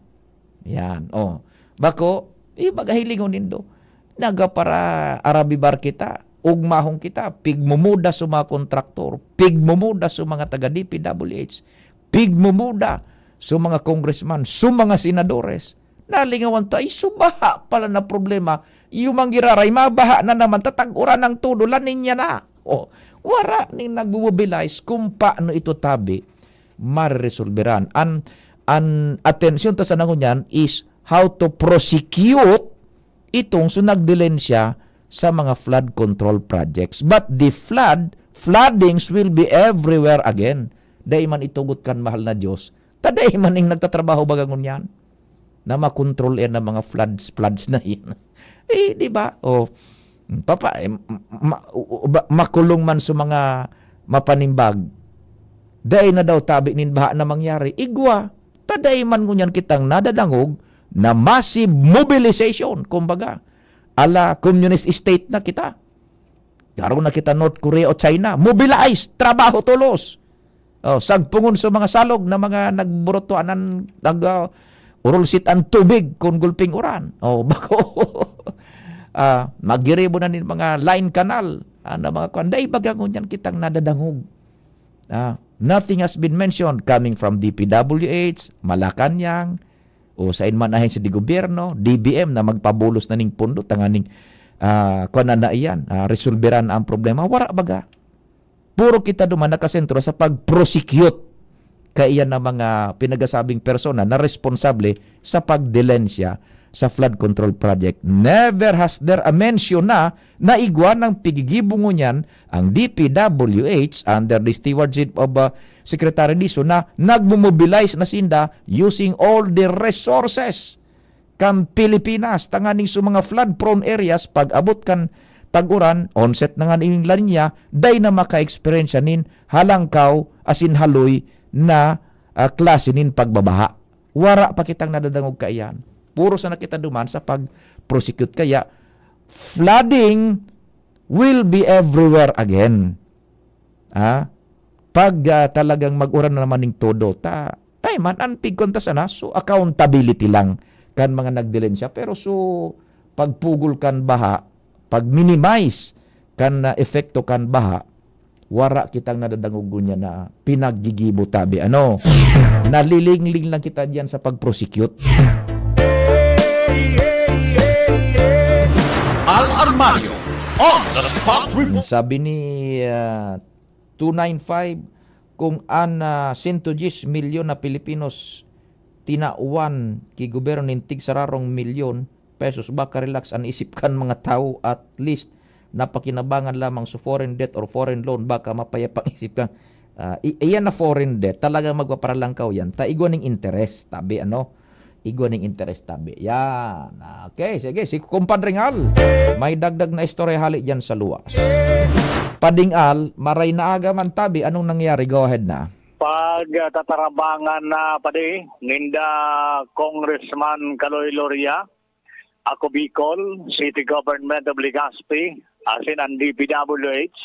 Yan, oh. Bako, eh, baga hilingon nindo. Nagapara-arabibar kita, ugmahon kita, pigmumuda sa mga kontraktor, pigmumuda sa mga taga D P W H, pigmumuda sa mga congressman, sa mga senadores. Nalingawan ta, ay, so baha pala na problema. Yung manggiraray, mabaha na naman, tatag-uran ng todo, La Niña na. Oh, wara ning nagbumobilize kung paano ito tabi mareresolberan. An, an atensyon ta sa nangunyan is how to prosecute itong so nagdilensya sa mga flood control projects. But the flood, floodings will be everywhere again. Dai man itugot kan mahal na Diyos. Ta dai man ning nagtatrabaho baga ngunyan na makontrol yan ng mga floods, floods na yan. Eh, di ba? O, papa, eh, ma-, ma-, ba-, makulong man sa mga mapanimbag. Dai na daw tabi nin baha na mangyari. Igwa, ta dai man ngunyan kitang nadadangog na massive mobilization, kumbaga, ala communist state na kita. Garo na kita North Korea o China. Mobilize, trabaho tolos. Oh, sagpungon sa mga salog na mga nagburutuanan, nag, ah, urulsit ang tubig kun gulping uran. Oh, bako. Ah, magiribo na nin mga line canal. Ah, na mga kwan. Dai baga ngunyan kitang nadadangog. Ah, nothing has been mentioned coming from D P W H, Malacañang, o sain man ahensya de gobyerno, D B M na magpabulos na ning pondo tanganing, ah, kwan na, na iyan, ah, resolberan na ang problema. Wara baga. Puro kita duman nakasentro sa pag-prosecute kaiyan na mga pinagasabing persona na responsable sa pagdilensya sa flood control project. Never has there a mention na naigwa ng pigigibungo niyan ang D P W H under the stewardship of, uh, Secretary Dizon na nagmo-mobilize na sinda using all the resources kan Pilipinas, tanganing sa mga flood-prone areas, pag-abot kan tag-uran, onset na nga ning La Niña, dai na maka-eksperyensya nin halangkaw asin haloy na ah, klase nin pagbabaha. Wara pa kitang nadadangog kaiyan. Puro sana kita duman sa pag-prosecute. Kaya, flooding will be everywhere again. Ah, pag, ah, talagang mag-uran na naman ning todo, ta, ay man, an pigkonta sana, so accountability lang kan mga nagdilensya. Pero so, pagpugol kan baha, pag-minimize kan, ah, epekto kan baha, wara kitang nadadangog ngunyan na pinaggigibo tabi. Ano? Nalilingling lang kita diyan sa pag-prosecute. Al Armario on the spot report. Sabi ni, ah, two nine five, kung an, ah, sento diyes milyon na Pilipinos tinawan ki gobyerno nin tig sararong milyon pesos, baka relax an isip kan mga tawo, at least napakinabangan lamang sa foreign debt or foreign loan, baka mapayapang isip kan. Ah, i-, iyan na foreign debt, talagang magpaparalangkaw yan. Ta igwa ning interes, tabi, ano? Igwa ning interes, tabi. Yan. Okay, sige. Si Compadre Ngal, may dagdag na istorya hali dyan sa luwas. Pading Al, maray na aga man, tabi. Anong nangyari? Go ahead na. Pag ah, tatarabangan na padi ninda Congressman Kaloy Loria, ako Bicol, City Government of Legazpi, asin ang D P W H,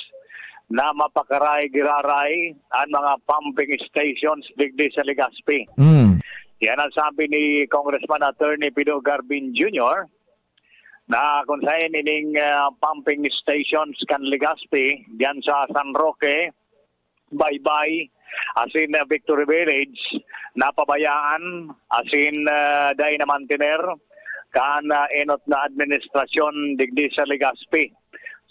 na mapakaray giraray an mga pumping stations digdi sa Legazpi. Mm. Yan ang sabi ni Congressman Attorney Pido Garbin Junior, na kung saan ining ah, pumping stations kan Legazpi, diyan sa San Roque, Baybay, asin ah, Victory Village, napabayaan, asin ah, dai na mantener kan ah, enot na administrasyon digdi sa Legazpi.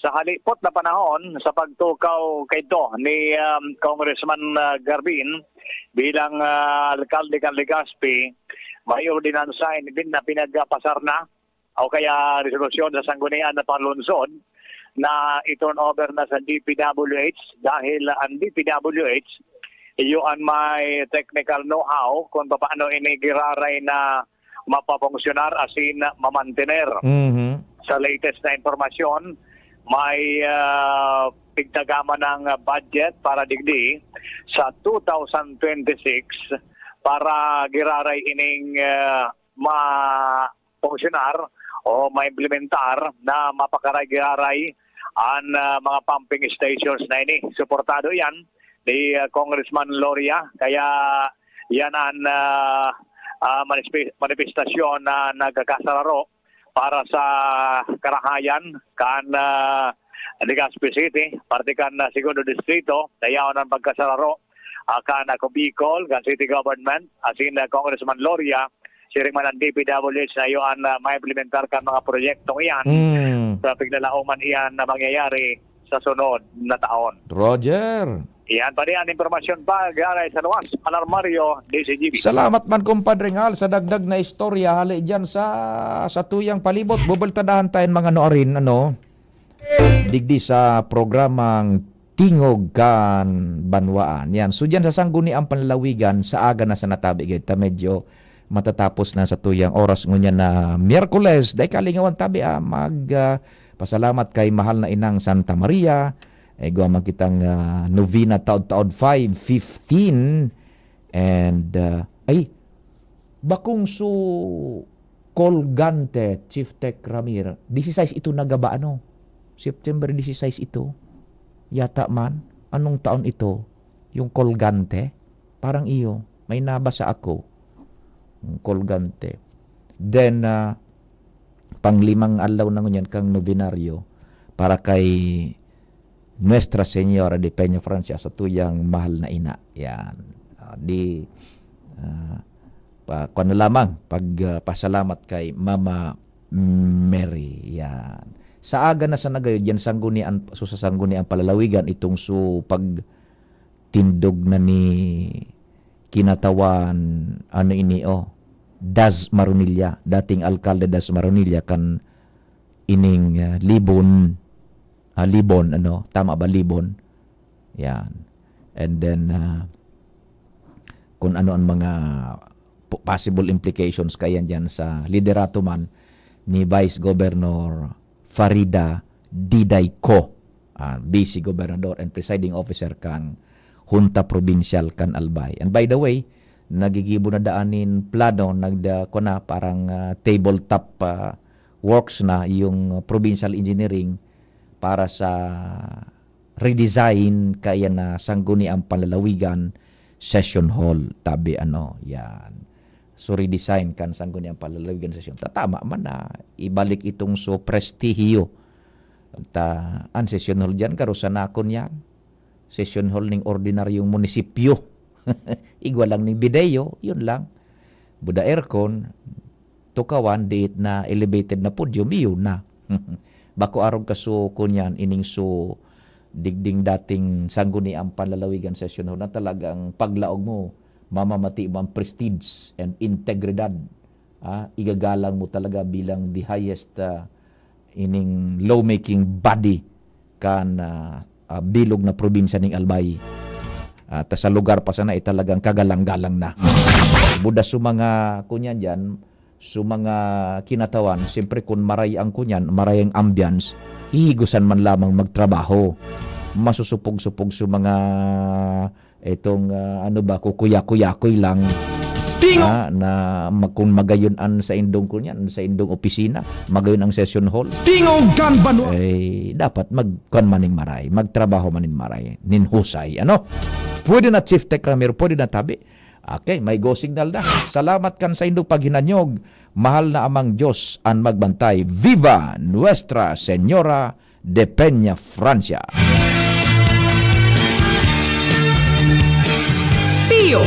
Sa halipot na panahon, sa pagtukaw kaidto ni um, Congressman ah, Garbin bilang ah, alkalde kan Legazpi, may ordinansa in- na pinagpasar na o kaya resolusyon sa sanggunian na panlungsod na i-turn over na sa D P W H dahil ang D P W H iyo an may technical know-how kung paano ini giraray na mapafunksyonar asin mamantener. Mhm. Sa latest na impormasyon, may ah, pigtagaman ng budget para digdi sa two thousand twenty-six para giraray ining ah, ma-funksyonar o maimplementar na mapakaray-giraray an ah, mga pumping stations na ini. Suportado iyan ni ah, Congressman Loria, kaya yan an ah, ah, manispe- manifestasyon na nagkakasararo para sa karahayan kan ah, Legazpi City, parte kan ah, Segundo Distrito, dayaon an pagkasararo ah, kan Ako Bicol, kan City Government, asin ah, Congressman Loria, siring man ang D P W H na iyo an ah, maimplementar kan mga proyektong iyan Mm. sa piglalaoman iyan na mangyayari sa sunod na taon. Roger. Iyan pa rin ang impormasyon pa, Garay sa Luwas, Alarmario, D C G B. Salamat man, Compadre Ngal, sa dagdag na istorya hali dyan sa, sa tuyang palibot. Bubultadahan tayo mga noarin, ano, digdi sa programang Tingog kan Banwaan. Yan. So, dyan sa Sangguniang Panlalawigan, sa aga na sa natabi, gayta medyo matatapos na sa tuyang oras ngunyan na Miyerkules. Dai kalingawan tabi, ah, mag, ah, pasalamat kay mahal na inang Santa Maria. Igwa man kitang ah, novena taod-taod, five fifteen. And, ah, ay, bakong su Colgante, Chief Tech Ramir. Disisais ito na gaba, ano? September disisais ito. Yata man. Anong taon ito? Yung Colgante? Parang iyo. May nabasa ako. Yung Colgante. Then, ah, panglimang aldaw na ngunyan kang nobenaryo para kay Nuestra Señora de Peña Francia, sa tuyang mahal na ina. Yan. Ah, di, ah, pa, kuwan na lamang, pag, ah, pasalamat kay Mama Mary. Yan. Sa aga na sa nagayod, yan sanggunian, so sa sanggunian palalawigan, itong so pag tindog na ni kinatawan, ano ini, oh, Das Maronilla, dating alkalde Das Maronilla, kan ining, ah, Libon, ah, Libon, ano, tama ba, Libon? Yan. And then, ah, kung ano ang mga po-, possible implications kayan dyan sa liderato man ni Vice Governor Farida Didayco, ah, Vice Gobernador and Presiding Officer kan Junta Provincial kan Albay. And by the way, nagigibo na daan nin plano, nagda-, kuwan na, parang, ah, tabletop, ah, works na yung provincial engineering para sa redesign kaya na Sangguniang Panlalawigan Session Hall, tabi ano, yan. So, redesign kan Sangguniang Panlalawigan Session. Tatama man na ibalik itong so prestihiyo. Ta, an Session Hall diyan, garo sa nakon yan. Session Hall ning ordinaryong munisipyo. Igwa lang ning bideo, yun lang. Buda aircon, tukawan, diit na elevated na podium, iyo na. Bako arog ka so, kunyan, ining so digding dating Sangguniang Panlalawigan Session Hall na talagang paglaog mo, mamamati mo ang prestige and integridad. Ah, igagalang mo talaga bilang the highest, ah, ining lawmaking body kan, ah, ah, bilog na probinsya ning Albay. At sa lugar pa sana, eh, talagang kagalang-galang na. Buda sa mga, kunyan diyan, sa mga kinatawan, siyempre, kung maray ang kunyan, maray ang ambience, hihigosan man lamang magtrabaho. Masusupog-supog sa mga, itong, ah, ano ba, kukuya-kuyakoy lang. Tingo! Ah, na mag-, kung magayon an sa indong kunyan, sa indong opisina, magayon ang session hall. Tingog kan banwa! Eh, dapat magkuan maning maray, magtrabaho maning maray, nin husay, ano? Pwede na, Chief Tech Ramiro, pwede na, tabi. Okay, may go signal na. Salamat kan sa indong paghinanyog. Mahal na Amang Diyos an magbantay. Viva Nuestra Señora de Peña Francia. Pio